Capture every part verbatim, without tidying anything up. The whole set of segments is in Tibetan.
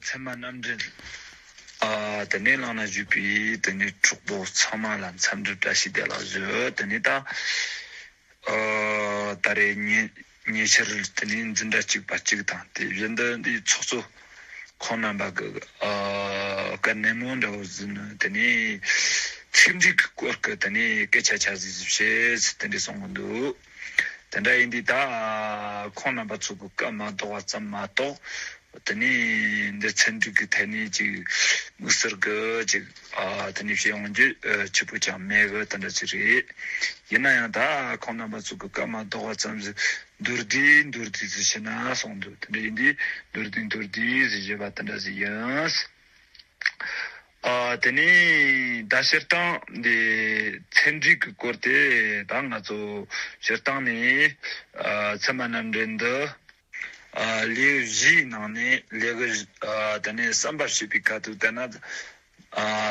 ཚད་མ་རྣམ་འགྲེལ། ཨ་དེ་ནས་བླངས་ན་བཞུགས་པའི་དེ་ནས་གྲོགས་པོ་ཚང་མ་ལ་འཚམས་འདྲི་བཀྲ་ཤིས་བདེ་ལེགས་ཞུ། དེ་ནས་ད་ཨ་ད་རེས་ཉེ་ཉེ་ཆར་དེ་ནས་འཛིན་གྲྭ་གཅིག་པ་གཅིག་དང་དེ་བཞིན་དུ་འདི་ཚོགས་གཙོ་ཁོང་རྣམ་པ་གི་ཨ་བཀའ་ནན་མོ་འདྲ་བོ་ཟིན་ནས་དེ་ནས་ཚེ་འདས་ཀྱི་སྐོར་གྱི་དེ་ནས་སྐད་ཆ་ཆ་ཟིག་ཟིག་བཤད་ཟེར་དེ་འདྲ་གསུང་གི་འདུག་དེ་འདྲ་ཡིན་དུས་ད་ཁོང་རྣམ་པ་ཚོ་གི་བཀའ་མ་ལྡོག་པ་ཙམ་མ་གཏོགས། དེ་ནས་འདི་ཚན་རིག་གི་ཐད་ནས་ཅིག་དམིགས་བསལ་གྱི་ཅིག་ཨ་དེ་ནས་བཤད་ཡོང་རྒྱུ་ཨ་ཆེ་པོ་ཅང་མེད་གི་དེ་འདྲ་ཅིག་རེད། ཡིན་ན་ཡང་ད་ཁོང་རྣམ་པ་ཚོ་གི་བཀའ་མ་ལྡོག་པ་ཙམ་ཞིག་མདོར་བསྡུས་མདོར་བསྡུས་ཟིག་བྱས་ན་གསུངས་འདུག་དེ་འདྲ་ཡིན་དུས་མདོར་བསྡུས་མདོར་བསྡུས་ཟིག་བྱས་པ་དེ་འདྲ་ཞིག་ཡིན། ཨ་དེ་ནས་ད་སྤྱིར་བཏང་འདི་ཚན་རིག་གི་སྐོར་དེ་ད་ང་ཚོ་སྤྱིར་བཏང་ནས་ཨ་ཚད་མ་རྣམ་འགྲེལ་འདི་ཨ་ལེའུ་བཞིའི་ནང་ནས་ལེའུ་ཨ་དེ་ནས་བསམ་པར་བྱེད་པའི་ཁ་ཐུག་དེ་ན་ཨ་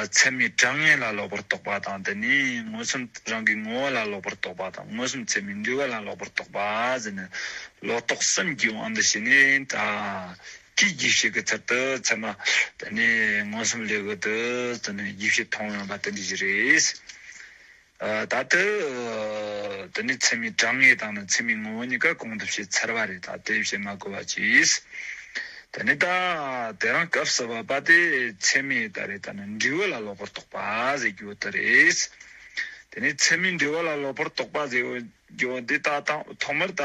ཚད་མའི་གྲངས་ངེས་ལ་ལོག་པར་རྟོག་པ་དང་། དེ་ནས་མངོན་སུམ་རང་གི་ངོ་བོ་ལ་ལོག་པར་རྟོག་པ་དང་། མངོན་སུམ་ཚད་མའི་འབྲས་བུ་ལ་ལོག་པར་རྟོག་པ་ཟེར་ནས་ལོག་རྟོག་གསུམ་གྱི་དབང་དུ་བྱས་ནས་ད། དེའི་རྒྱས་བཤད་ཀྱི་ཚུལ་དུ་ཚད་མ་དེ་ནས་མངོན་སུམ་ལེའུ་དུ་དེ་ནས་རྒྱས་བཤད་མཐོང་ཡོང་བ་དེ་འདྲ་ཞིག་རེད། ཨ་ད་ལྟ་དེ་ནས་ཚད་མའི་གྲངས་ངེས་དང་ནི་ཚད་མའི་ངོ་བོ་གཉིས་ཀ་གོང་དུ་བཤད་ཚར་བ་རེད། ད་དེ་བཤད་མ་དགོས་པ་བྱས། དེ་ནས་ད་དེ་རིང་སྐབས་སུ་བབ་པ་དེ་ཚད་མའི་ད་རེད་ད་ནི་འབྲས་བུ་ལ་ལོག་པར་རྟོག་པ་ཟེར་རྒྱུ་དེ་རེད། དེ་ནས་ཚད་མའི་འབྲས་བུ་ལ་ལོག་པར་རྟོག་པ་ཟེར་རྒྱུ་འདི་ད་དང་ཐོག་མར་ད་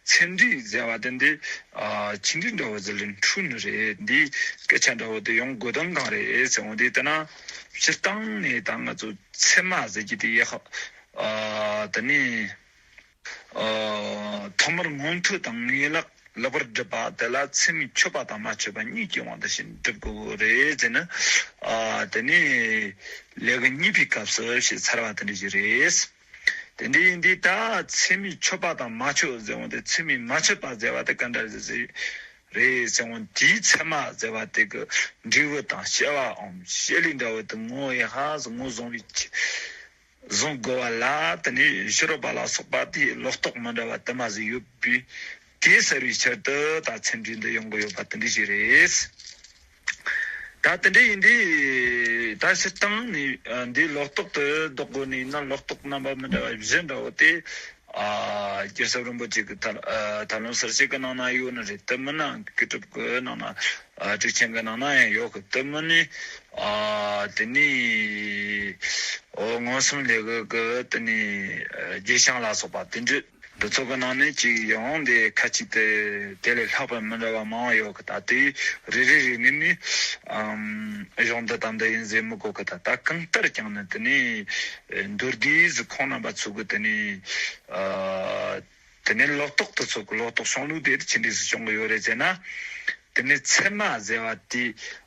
ཚད་འབྲས་ཟེར་བ་དེ་འདི་ཨ་ཆི་འབྲས་འདྲ་བོ་ཟིག་ལ་འཁྲུལ་ནི་རེད། འདི་སྐད་ཆ་འདྲ་བོ་དེ་ཡོང་དགོས་དོན་གང་རེད་ཟེར་བ་འདི་ལྟ་ན། སྤྱིར་བཏང་ནས་ད་ང་ཚོ་ཚད་མ་ཟེར་གྱི་དེ་ཡག་ཨ་དེ་ནས་ཨ་ཐོག་མར་མངོན་མཐོ་དང་ངེས་ལེགས་ལེགས་པར་སྒྲུབ་པ་དེ་ལ་ཚད་མས་ཆོད་པ་དང་མ་ཆོད་པ་གཉིས་ཀྱི་དབང་དུ་བྱས་ནས་སྒྲུབ་དགོས་རེད་ཟེར་ན། ཨ་དེ་ནས་ལེའུ་གཉིས་པའི་སྐབས་སུ་བཤད་ཚར་བ་དེ་འདྲ་ཞིག་རེད། དེ་འདྲ་ཡིན་དུས་ད་ཚད་མས་ཆོད་པ་དང་མ་ཆོད་ཟེར་བ་དེ་ཚད་མས་མ་ཆོད་པ་ཟེར་བ་དེ་ག་འདྲ་ཟེར་རེད་ཟེར་བ་དེའི་ཚད་མ་ཟེར་བ་དེ་གི་འབྲས་བུ་དང་བྱ་བའམ་བྱེད་ལས་འདྲ་བོ་དེ་ངོ་ཡི་ཧ་ཟེར་ངོ་བཟུང་བའི་བཟུང་དགོས་པ་ལ་དེ་ནས་ཕྱི་རོལ་པ་ལ་སོགས་པ་དེའི་ལོག་རྟོག་མི་འདྲ་བ་དུ་མ་ཟིག་ཡོད་པས། དེ་སེལ་བའི་ཕྱིར་དུ་ད་ཚད་འབྲས་འདི་ཡོང་གི་ཡོད་པ་དེ་འདྲ་ཞིག་རེད། ད་དེ་འདྲ་ཡིན་དུས་ད་སྤྱིར་བཏང་ནས་འདིའི་ལོག་རྟོག་ཏུ་ལྡོག་དགོས་ནས་ན། ལོག་རྟོག་རྣམ་པ་མི་འདྲ་བ་བཞི་འདྲ་བོ་དེ་ཨ་རྒྱལ་ཚབ་རིན་པོ་ཆེ་གི་ཐ་ཨ་ཐ་ལམ་ཟེར་བཤད་གི་ནང་ན་ཡོད་ནི་རེད། དེ་མིན་ན་དགེ་སྒྲུབ་གི་ནང་ན་ཨ་ཊཱིཀ་ཆེན་གི་ནང་ན་ཡང་ཡོད་གི། དེ་མིན་ནི་ཨ་དེ་ནས་ཨོ་མངོན་སུམ་ལེའུ་གི་དེ་ནས་ཨ་རྒྱས་བྱང་ལ་སོགས་པ་དེ་འདྲ། འདི་ཚོ་གི་ནང་ནས་ཅིག་ཡང་དེ་ཁ་ཅིག་དེ་དེ་ལས་ལྷག་པ་མི་འདྲ་བ་མང་བ་ཡོད་གི། ད་དེ་རེ་རེ་རེ་ནས་ནི་ཨམ་གཞུང་འདི་དང་འདི་ཡིན་ཟེར་མི་དགོས་གི། ད་ད་གང་ལྟར་ཀྱང་ནི་དེ་ནས་མདོར་བསྡུས་སུ་ཁོང་རྣམ་པ་ཚོ་གི་དེ་ནས་ཨ་དེ་ནས་ལོག་རྟོག་ཏུ་ཚོ་གི་ལོག་རྟོག་བྱུང་ལུགས་དེ་ཅི་འདྲ་སེ་བྱུང་གི་ཡོད་རེད་ཟེར་ན། དེ་ནས་ཚད་མ་ཟེར་བ་དེ་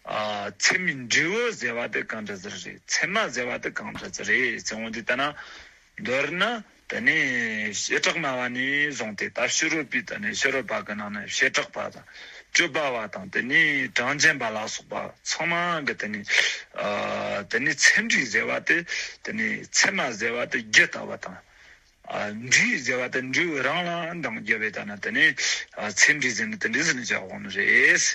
ཨ་ཚད་མའི་འབྲས་བུ་ཟེར་བ་དེ་གང་འདྲ་ཟིག་རེད། ཚད་མ་ཟེར་བ་དེ་གང་འདྲ་ཟིག་རེད་ཟེར་འོང་དུས་ད་ན། མདོར་ན་དེ་ནས་བྱེ་བྲག་སྨྲ་བ་ནས་བཟུང་སྟེ་ད་ཕྱི་རོལ་པའི་དེ་ནས་ཕྱི་རོལ་པ་གི་ནང་ནས་བྱེ་བྲག་པ་དང་སྤྱོད་པ་བ་དང་དེ་ནས་གྲངས་ཅན་པ་ལ་སོགས་པ་ཚང་མ་གི་དེ་ནས་ཨ་དེ་ནས་ཚད་འབྲས་ཟེར་བ་དེ་དེ་ནས་ཚད་མ་ཟེར་བ་དེ་རྒྱུ་ལྟ་བུ་དང་། ཨ་འབྲས་ཟེར་བ་དེ་འབྲས་བུ་རང་ལ་འདང་རྒྱབ་པའི་ཐ་ན་དེ་ནས་ཨ་ཚད་འབྲས་ཟེར་ནས་དེ་འདྲ་ཟེར་ནས་བྱ་འོང་ནི་རེད།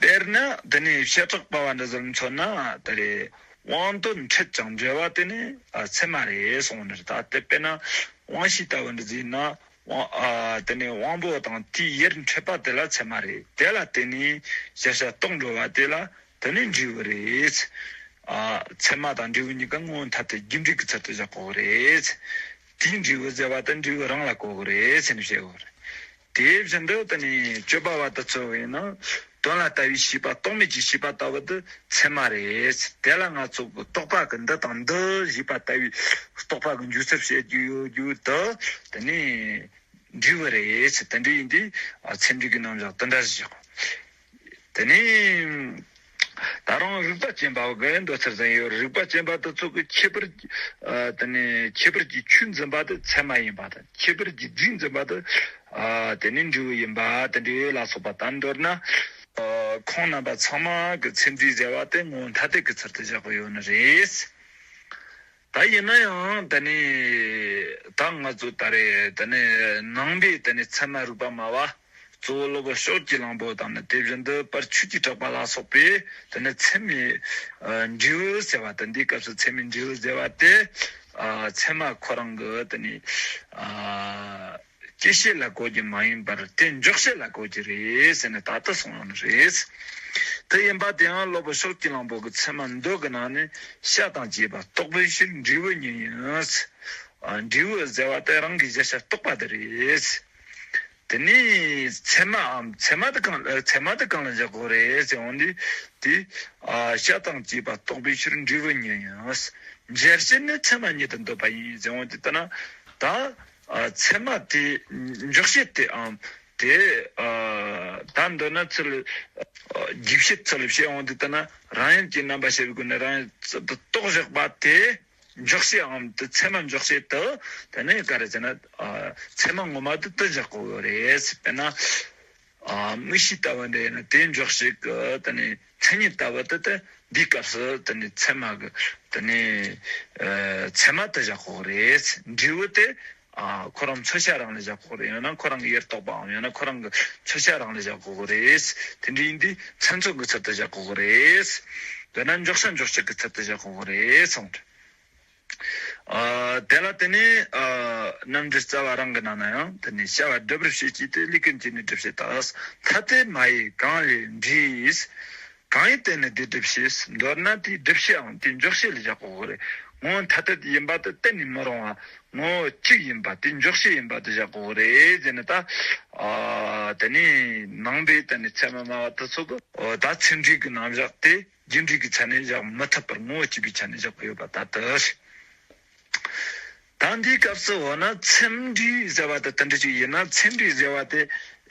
དཔེར་ན་དེ་ནས་བྱེ་བྲག་པ་བ་འདི་ཚོར་མཚོན་ན་དེ་རེད། དབང་དོན་འཕྲད་ཀྱང་འབྲེལ་བ་དེ་ནི་ཨ་ཚད་མ་རེད་གསུངས་ནི་རེད། ད་དེ་དཔེར་ན་དབང་ཤེས་ལྟ་བུ་འདི་ཟེར་ན་དབང་ཨ་དེ་ནས་དབང་པོ་དང་དེའི་ཡུལ་འཕྲད་པ་དེ་ལ་ཚད་མ་རེད། དེ་ལ་བརྟེན་ནས་གཞལ་བྱ་རྟོགས་འགྲོ་བ་དེ་ལ་དེ་ནི་འབྲས་བུ་རེད། ཨ་ཚད་མ་དང་འབྲས་བུ་གཉིས་ཀ་ངོ་བོ་ཐ་དད་རྒྱུ་འབྲས་ཀྱི་ཚུལ་དུ་བཞག་དགོས་རེད། དེའི་འབྲས་བུ་ཟེར་བ་དེ་འབྲས་བུ་རང་ལ་གོ་གི་རེད་ཟེར་ནས་བཤད་དགོས་རེད། དེ་བཞིན་དུ་དེ་ནས་སྤྱོད་པ་བ་དེ་ཚོ་ཡིན་ན་དོན་ལ་ལྟ་བའི་ཤེས་པ་རྟོག་མེད་ཀྱི་ཤེས་པ་ལྟ་བུ་དེ་ཚད་མ་རེད། དེ་ལ་ང་ཚོ་གི་རྟོག་པ་གི་འདི་དང་འདི་ཞེས་པ་ལྟ་བུའི་རྟོག་པ་གི་འཇུག་ཚུལ་བཤད་རྒྱུ་ཡོད་རྒྱུ་དེ་དེ་ནས་འབྲས་བུ་རེད། དེ་འདྲ་ཡིན་དུས་ཨ་ཚད་འབྲས་ཀྱི་རྣམ་གཞག་དེ་འདྲ་ཞིག་དེ་ནས་ད་རུང་རིགས་པ་ཅན་པ་གི་འདོད་ཚུལ་ཟིན་ཡོད། རིགས་པ་ཅན་པ་དེ་ཚོ་གི་ཁྱད་པར་ཨ་དེ་ནས་ཁྱད་པར་གྱི་ཆོས་འཛིན་པ་དེ་ཚད་མ་ཡིན་པ་དང་། ཁྱད་པར་གྱི་རྫས་འཛིན་པ་དེ་ཨ་དེ་ནས་འབྲས་བུ་ཡིན་པ་དེ་འདྲ་ལ་སོགས་པ་ད་མདོར་ན་ཨ་ཁོང་རྣམ་པ་ཚང་མ་གི་ཚད་འབྲས་ཟེར་བ་དེ་ངོ་བོ་ཐ་དད་ཀྱི་ཚུལ་དུ་བཞག་གི་ཡོད་ནི་རེད། ད་ཡིན་ན་ཡང་དེ་ནས་ད་ང་ཚོ་ད་རེས་དེ་ནས་ནང་པའི་དེ་ནས་ཚད་མ་རིགས་པ་སྨྲ་བ། གཙོ་བོ་སློབ་དཔོན་ཕྱོགས་ཀྱི་གླང་པོ་དང་ནི། དེ་བཞིན་དུ་དཔལ་ཆོས་ཀྱི་གྲགས་པ་ལ་སོགས་པས་དེ་ནི་ཚད་མའི་ཨ་འབྲས་བུ་ཟེར་བ་དེ། འདིའི་སྐབས་སུ་ཚད་མའི་འབྲས་བུ་ཟེར་བ་དེ། ཨ་ཚད་མ་ཁོ་རང་གི་དེ་ནི་ཨ་སྐྱེད་བྱེད་ལ་གོ་རྒྱུ་མ་ཡིན་པར་དེ་འཇོག་བྱེད་ལ་གོ་རྒྱུ་རེད་ཟེར་ནས་ད་ལྟ་གསུངས་ཡོད་ནི་རེད། དེ་ཡིན་པ་དེའང་སློབ་དཔོན་ཕྱོགས་ཀྱི་གླང་པོ་གི་ཚད་མ་མདོ་གི་ནང་ནས། བྱ་དང་བྱེད་པ་རྟོག་པའི་ཕྱིར་འབྲས་བུ་ཉིད་ཡིན། ཨ་འབྲས་བུ་ཟེར་བ་དེ་རང་གི་གཞལ་བྱ་རྟོགས་པ་དེ་རེད། དེ་ནས་ཚད་མའམ། ཚད་མ་དེ་གང་ཚད་མ་དེ་གང་ལ་འཇོག་དགོས་རེད་ཟེར་འོང་དུས་དེ། ཨ་བྱ་དང་བྱེད་པ་རྟོག་པའི་ཕྱིར་འབྲས་བུ་ཉིད་ཡིན། འཇལ་བྱེད་ནི་ཚད་མ་ཉིད་དུ་འདོད་པ་ཡིན་ཟེར་འོང་དུས་ལྟ་ན། ད་ཨ་ཚད་མ་དེ་འཇོག་བྱེད་དེའམ། དེ་ཨ་ད་འདོད་ན་ཚུལ་ཨ་རྗེས་ཤེས་ཚུལ་བྱེད་འོང་དུས་ལྟ་ན། རང་ཡུལ་གྱི་རྣམ་པར་ཤེས་པའི་སྒོ་ནས་རང་ཡུལ་ཚུལ་དུ་རྟོགས་བཞག་པ་དེ། འཇོག་བྱེད་འམ་དེ་ཚད་མ་འཇོག་བྱེད་དེ། དེ་ནས་ག་རེ་ཟེར་ན། ཨ་ཚད་མ་ངོ་མ་དེ་དེ་བཞག་དགོས་རེད། དཔེར་ན། ཨ་དམིགས་བྱའི་ལྟ་བ་འདྲ་ཡིན་ན་དེ་འཇོག་བྱེད་ཀྱི་དེ་ནས་མཚན་ཉིད་ལྟ་བུ་དེ། དེ་འདིའི་སྐབས་སུ་དེ་ནས་ཚད་མ་གི་དེ་ནས་ཨ་ཚད་མ་དེ་བཞག་དགོས་རེད། འབྲས་བུ་དེ་ཨ་ཁོ་རང་མཚོན་བྱ་རང་ལ་བཞག་དགོས་རེད། ཡང་ན་ཁོ་རང་གི་ཡུལ་རྟོགས་པའམ། ཡང་ན་ཁོ་རང་གི་མཚོན་བྱ་རང་ལ་བཞག་དགོས་རེད། དེ་འདྲ་ཡིན་དུས་ཚད་མཚོན་གྱི་ཚུལ་དུ་བཞག་དགོས་རེད། དཔེར་ན་འཇོག་བྱ་འཇོག་བྱེད་ཀྱི་ཚུལ་དུ་བཞག་དགོས་རེད་གསུངས། ཨ་དེ་ལ་དེ་ནས་ཨ་རྣམ་འགྲེལ་རྩ་བ་རང་གི་ནང་ན་ཡང་དེ་ནས། བྱ་བ་སྒྲུབ་པར་བྱེད་ཀྱི་དེ། ལས་ཀུན་གྱི་ནི་སྒྲུབ་བྱེད་དང་། ཐ་དད་མ་ཡིན་གང་ལས་འབྲས། གང་ཡིན་དེ་ནི་དེ་སྒྲུབ་བྱེད། མདོར་ན་དེའི་སྒྲུབ་བྱེད་འམ་དེའི་འཇོག་བྱེད་ལ་བཞག་དགོས་རེད། ངོ་བོ་ཐ་དད་ཡིན་པ་དེ་གཏན་ནས་མི་རུང་བ། ངོ་བོ་གཅིག་ཡིན་པ་དེ་འཇོག་བྱེད་ཡིན་པ་དེ་བཞག་དགོས་རེད་ཟེར་ནས། ད་ཨ་དེ་ནས་ནང་པའི་དེ་ནས་ཚད་མ་སྨྲ་བ་དེ་ཚོ་གི་ཨོ་ད་ཚད་འབྲས་ཀྱི་རྣམ་གཞག་དེ། རྒྱུ་འབྲས་ཀྱི་ཆ་ནས་བཞག་མི་ཐུབ་པར་ངོ་བོ་གཅིག་པའི་ཆ་ནས་བཞག་གི་ཡོད་པ་ད་ལྟ་རེད། ད་འདིའི་སྐབས་སུ་འོ་ན་ཚད་འབྲས་ཟེར་བ་དེ་དེ་འདྲ་ཅིག་ཡིན་ན། ཚད་འབྲས་ཟེར་བ་དེ་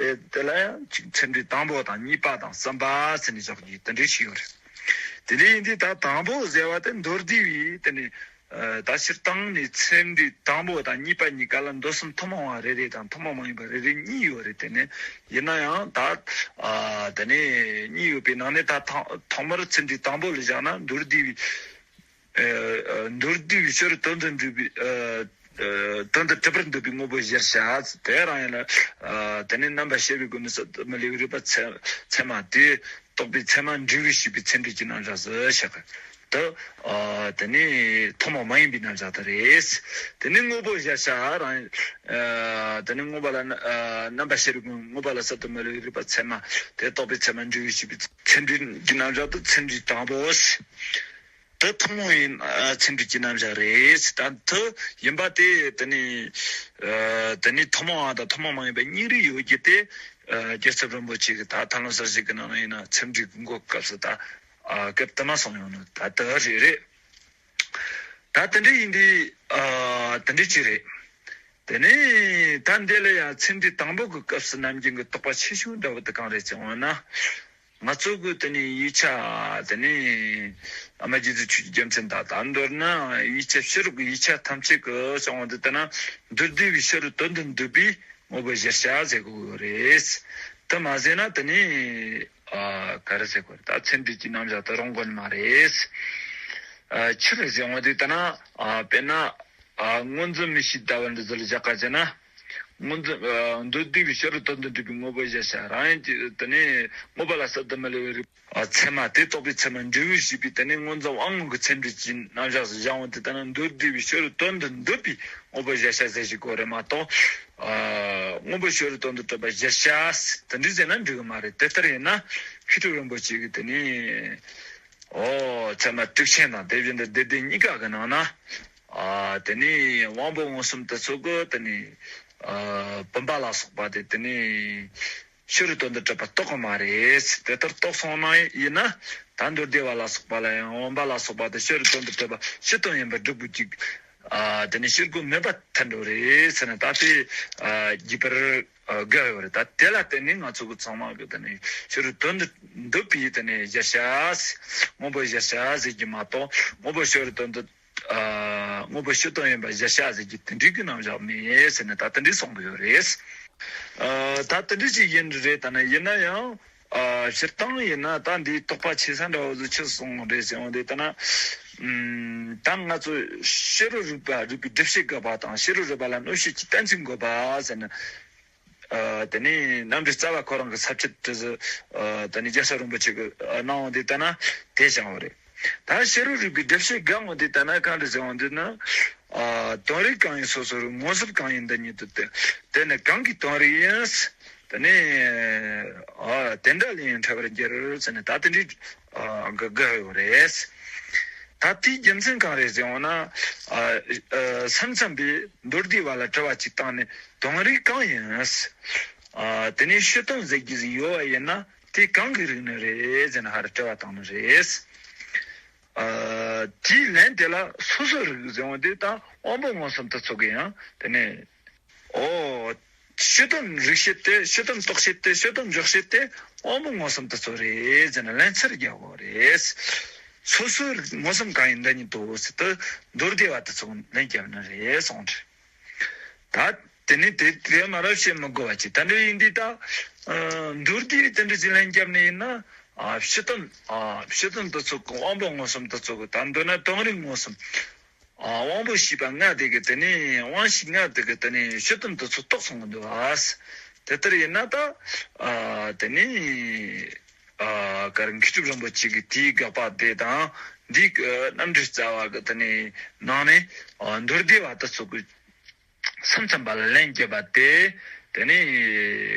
ཨེ་དེ་ལ་ཡང་ཅིག་ཚད་འབྲས་དང་པོ་དང་གཉིས་པ་དང་གསུམ་པ་ཟེར་ནས་བཞག་རྒྱུ་དེ་འདྲ་ཞིག་ཡོད་རེད། དེ་འདྲ་ཡིན་དུས་ད་དང་པོ་ཟེར་བ་དེ་མདོར་བསྡུས་པའི་དེ་ནི་ཨ་ད་སྤྱིར་བཏང་ནས་ཚད་འབྲས་དང་པོ་དང་གཉིས་པ་གཉིས་ཀ་ལ་མདོ་གསུམ་ཐུན་མོང་བ་རེ་རེ་དང་ཐུན་མོང་མ་ཡིན་པ་རེ་རེ་གཉིས་ཡོད་རེད། དེ་ནི་ཡིན་ན་ཡང་ད་ཨ་དེ་ནས་གཉིས་ཡོད་པའི་ནང་ནས་ད་ཐོག་ཐོག་མར་ཚད་འབྲས་དང་པོ་ལ་བཞག་ན་མདོར་བསྡུས་པའི་ཨ་ཨ་མདོར་བསྡུས་པའི་ཕྱི་རོལ་དོན་དུ་འགྲུབ་པའི་ཨ་ཨ་དོན་དུ་གྲུབ་པར་འདོད་པའི་དངོས་པོ་གཞིར་བྱ། དེ་རང་ཡིན་ན་ཨ་དེ་ནས་རྣམ་པར་ཤེས་པའི་སྒོ་ནས་གསར་དུ་མི་སླེབས་རིགས་པ་ཚད་ཚད་མ་དེ། རྟོག་པའི་ཚད་མ་འབྲས་བུ་ཞེས་པའི་ཚད་འབྲས་ཀྱི་རྣམ་གཞག་སུ་བཞག་གི། དེ་ཨ་དེ་ནི་ཐུན་མོང་མ་ཡིན་པའི་རྣམ་གཞག་དེ་རེད། དེ་ནི་དངོས་པོ་གཞིར་བྱ་རང་ཨ་དེ་ནི་དངོས་པོ་ལ་ཨ་རྣམ་པར་ཤེས་པའི་དངོས་པོ་ལ་གསར་དུ་མི་སླེབས་རིགས་པ་ཚད་མ་དེ། རྟོག་པའི་ཚད་མ་འབྲས་བུ་ཞེས་པའི་ཚད་འབྲས་ཀྱི་རྣམ་གཞག་དེ་ཚད་འབྲས་དང་པོ། དེ་ཐུན་མོང་ཡིན་ཨ་ཚད་འབྲས་ཀྱི་རྣམ་གཞག་རེད། ད་དེ་ཡིན་པ་དེ་དེ་ནི་ཨ་དེ་ནི་ཐུན་མོང་བ་དང་ཐུན་མོང་མ་ཡིན་པ་གཉིས་རེ་ཡོད་རྒྱུ་དེ་ཨ་རྒྱལ་ཚབ་རིན་པོ་ཆེ་གིས་ད་ཐར་ལམ་གསལ་བྱེད་ཀྱི་ནང་ན་ཡིན་ན་ཚད་འབྲས་དགུ་འགོད་སྐབས་སུ་ད་ཨ་སྐབས་དུ་མ་གསུངས་ཡོང་ནི་ད་དེ་རེད་རེད། ད་དེ་འདྲ་ཡིན་དུས་ཨ་དེ་འདྲ་ཅིག་རེད། དེ་ནས་ད་འདི་ལ་ཡང་ཚད་འབྲས་དང་པོ་གི་སྐབས་སུ་ནམ་རྒྱུན་གྱི་དོགས་པ་ཆེ་ཤོས་འདྲ་བོ་དེ་གང་རེད་ཅེས་འོང་ན། ང་ཚོ་གི་དེ་ནས་ཡིག་ཆ་དེ་ནས་ཨ་མ་རྗེ་བཙུན་ཆོས་ཀྱི་རྒྱལ་མཚན་དང་། ད་མདོར་ན་ཡིག་ཆ་ཕྱི་རོལ་གྱི་ཡིག་ཆ་ཐམས་ཅད་ཀྱི་གསུང་བ་འདི་ལྟ་ན་མདོར་བསྡུས་པའི་ཕྱི་རོལ་དོན་དུ་འདོད་པའི་དངོས་པོ་གཞིར་བྱ་ཟེར་གྱི་ཡོད་རེད། དེ་མ་ཟེར་ན་དེ་ནས་ཨ་ག་རེ་ཟེར་དགོས་རེད། ད་ཚད་འབྲས་ཀྱི་རྣམ་གཞག་དེ་རུང་དགོས་ནི་མ་རེད། ཨ་ཆི་རེད་ཟེར་བ་འདི་ལྟ་ན་ཨ་དཔེར་ན། ཨ་སྔོ་འཛིན་མིག་ཤེས་ལྟ་བུ་འདི་ཚོ་ལ་བཞག་ག་བྱས་ན། སྔོ་འཛིན་ཨ་མདོར་བསྡུས་པའི་ཕྱི་རོལ་དོན་དུ་འགྲུབ་པའི་དངོས་པོ་གཞིར་བྱ་རང་ཡིན་གྱི་དེ་ནས་དངོས་པོ་ལ་གསར་དུ་མི་སླེབས་པའི་རིགས། ཨ་ཚད་མ་དེ་རྟོག་པའི་ཚད་མ་འབྲས་བུ་ཞེས་པའི་དེ་ནས་སྔོ་འཛིན་དབང་མངོན་གྱི་ཚད་འབྲས་ཀྱི་རྣམ་གཞག་སུ་བཞག་འོང་དུས་ལྟ་ན་མདོར་བསྡུས་པའི་ཕྱི་རོལ་དོན་དུ་འདོད་པའི་དངོས་པོ་གཞིར་བྱ་ཟེར་ཞིག་དགོས་རེད་མ་གཏོགས། ཨ་དངོས་པོ་ཕྱི་རོལ་དོན་དུ་གྲུབ་པ་གཞིར་བྱ་དེ་འདྲ་ཟེར་ན་འགྲིག་གི་མ་རེད། དེ་ལྟར་ཡིན་ན་མཁས་གྲུབ་རིན་པོ་ཆེ་གིས་དེ་ནས། ཨོ་ཚད་མ་དྲུག་ཅན་དང་དེ་བཞིན་དུ་སྡེ་སྡེ་གཉིས་ཀ་གི་ནང་ན། ཨ་དེ་ནས་དབང་པོ་མངོན་སུམ་དེ་ཚོ་གི་དེ་ནས་ཨ་བུམ་པ་ལ་སོགས་པ་དེ་དེ་ནས་ཕྱི་རོལ་དོན་དུ་གྲུབ་པ་རྟོགས་གི་མ་རེད། དེ་ལྟར་རྟོགས་སོང་ན་ཡིན་ན་ད་མདོ་སྡེ་པ་ལ་སོགས་པ་ལ་ཡང་བུམ་པ་ལ་སོགས་པ་དེ་ཕྱི་རོལ་དོན་དུ་གྲུབ་པ་ཕྱི་དོན་ཡིན་པར་སྒྲུབ་དགོས་ཀྱི། ཨ་དེ་ནས་ཕྱིར་རྒོལ་མེད་པར་ཐལ་འགྲོ་རེད་ཟེར་ན་ད་དེ་ཨ་རྒྱས་པར་ཨ་དགོས་ཡོད་རེད། ད་དེ་ལ་བརྟེན་ནས་ང་ཚོ་གི་ཚང་མ་གི་དེ་ནས་ཕྱི་རོལ་དོན་དུ་འདོད་པའི་དེ་ནས་གཞིར་བྱ། དངོས་པོ་གཞིར་བྱ་ཟེར་གྱི་མ་གཏོགས་དངོས་པོ་ཕྱི་རོལ་དོན་དུ་ཨ་དངོས་པོ་ཕྱི་དོན་ཡིན་པ་གཞིར་བྱ་ཟེར་གྱི་དེ་འདྲའི་གི་རྣམ་གཞག་མེད་ཟེར་ནས་ད་དེ་འདྲའི་གསུང་གི་ཡོད་རེད། ཨ་ད་དེ་འདྲའི་ཅིག་ཡིན་རེད། ད་ན་ཡིན་ན་ཡང་། ཨ་སྤྱིར་བཏང་ཡིན་ན་ད་འདིའི་དོགས་པ་ཆེ་ས་འདྲ་བོ་ཚོ་ཆི་སོང་རེད་ཟེར་བ་འདི་ལྟ་ན། ཨུམ་ད་ང་ཚོ་ཕྱི་རོལ་རིག་པ་རིག་པའི་སྒྲུབ་བྱེད་དགོས་པ་དང་ཕྱི་རོལ་རིག་པ་ལ་གནོད་བྱེད་ཀྱི་གཏན་ཚིགས་དགོས་པ་ཟེར་ན། ཨ་དེ་ནས་རྣམ་འགྲེལ་རྩ་བ་ཁོ་རང་གི་ས་བཅད་དེ་ཚོ་ཨ་དེ་ནས་རྒྱལ་སྲས་རིན་པོ་ཆེ་གི་ཨ་གནང་བ་འདི་ལྟ་ན་དེ་བྱུང་བ་རེད། ད་ཕྱི་རོལ་རིག་པའི་སྒྲུབ་བྱེད་དགག་དབང་འདི་ལྟ་ན་གང་འདྲ་ཟེར་བ་འདི་ན། ཨ་དོན་རིག་གང་ཡིན་སོ་སོར་མངོན་སུམ་གང་ཡིན་འདི་ཉིད་དུ་སྟེ། དེ་ནི་གང་གི་དོན་རིག་ཡིན། དེ་ནི་ཨ་དེ་འདྲ་ལས་ཡང་འཕྲད་པར་འགྱུར་ཟེར་ནས་ད་དེ་འདྲའི་ཨ་དགག་དགག་ཡོད་རེད། ད་དེའི་རྒྱུ་མཚན་གང་རེད་ཟེར་བ་ན། ཨ་ཨ་སེམས་ཙམ་པས་མདོ་སྡེ་བ་ལ་དྲི་བ་གཅིག་བཏང་ནས་དོན་རིག་གང་ཡིན། ཨ་དེ་ནས་ཕྱི་དོན་ཟེར་རྒྱུ་ཟིག་ཡོད་པ་ཡིན་ན་དེ་གང་གི་རིག་ནི་རེད་ཟེར་ན་ཧར་དྲི་བ་བཏང་ནི་རེད། ཨ་དེའི་ལན་དེ་ལ་སོ་སོའི་རིག་ཟེར་བ་དེ་དང་དབང་པོ་མངོན་སུམ་དུ་ཚོགས་ཀྱི་ཡང་དེ་ནས། ཨོ། ཕྱི་དོན་རིག་བྱེད་དེ་ཕྱི་དོན་རྟོག་བྱེད་དེ་ཕྱི་དོན་འཇོག་བྱེད་དེ་དབང་པོ་མངོན་སུམ་དུ་ཚོགས་རེད་ཟེར་ན་ལན་ཚར་རྒྱག་དགོས་རེད། སོ་སོའི་རིག་མངོན་སུམ་གང་ཡིན་འདི་ཉིད་དུ་ཟེར་དུས་མདོ་སྡེ་བ་དེ་ཚོ་ལན་རྒྱབ་ནི་རེད་གསུངས་རེད། ད་དེ་ནི་དེ་དེ་མ་རབས་བཤད་མི་དགོས་པ་ཅིག་ད་འདྲ་ཡིན་དུས་ད། ཨ་མདོ་སྡེ་བའི་དེ་འདྲ་ཅིག་ལན་རྒྱབ་ནི་ཡིན་ན། ཨ་ཕྱི་དོན་ཨ་ཕྱི་དོན་དུ་ཚོགས་ཀྱི་དབང་པོ་མངོན་སུམ་དུ་ཚོགས་ཀྱི་ད་མདོར་ན་དོན་རིག་མངོན་སུམ། ཨ་དབང་པོ་ཤེས་པ་ལྔ་དེ་གི་དེ་ནི་དབང་ཤེས་ལྔ་དེ་གི་དེ་ནི་ཕྱི་དོན་དུ་ཚོགས་རྟོགས་སོང་གི་འདུག་ཨ། དེ་ལྟར་ཡིན་ན་ད། ཨ་དེ་ནི། ཨ་ག་རེ་མཁས་གྲུབ་རིན་པོ་ཆེ་གི་དེའི་དགག་པ་དེ་དང་འདིའི་རྣམ་འགྲེལ་རྩ་བ་གི་དེ་ནི་ནང་ནས་ཨ་མདོ་སྡེ་བ་དེ་ཚོ་གི་སེམས་ཙམ་པ་ལ་ལན་བརྒྱབ་པ་དེ། དེ་ནི་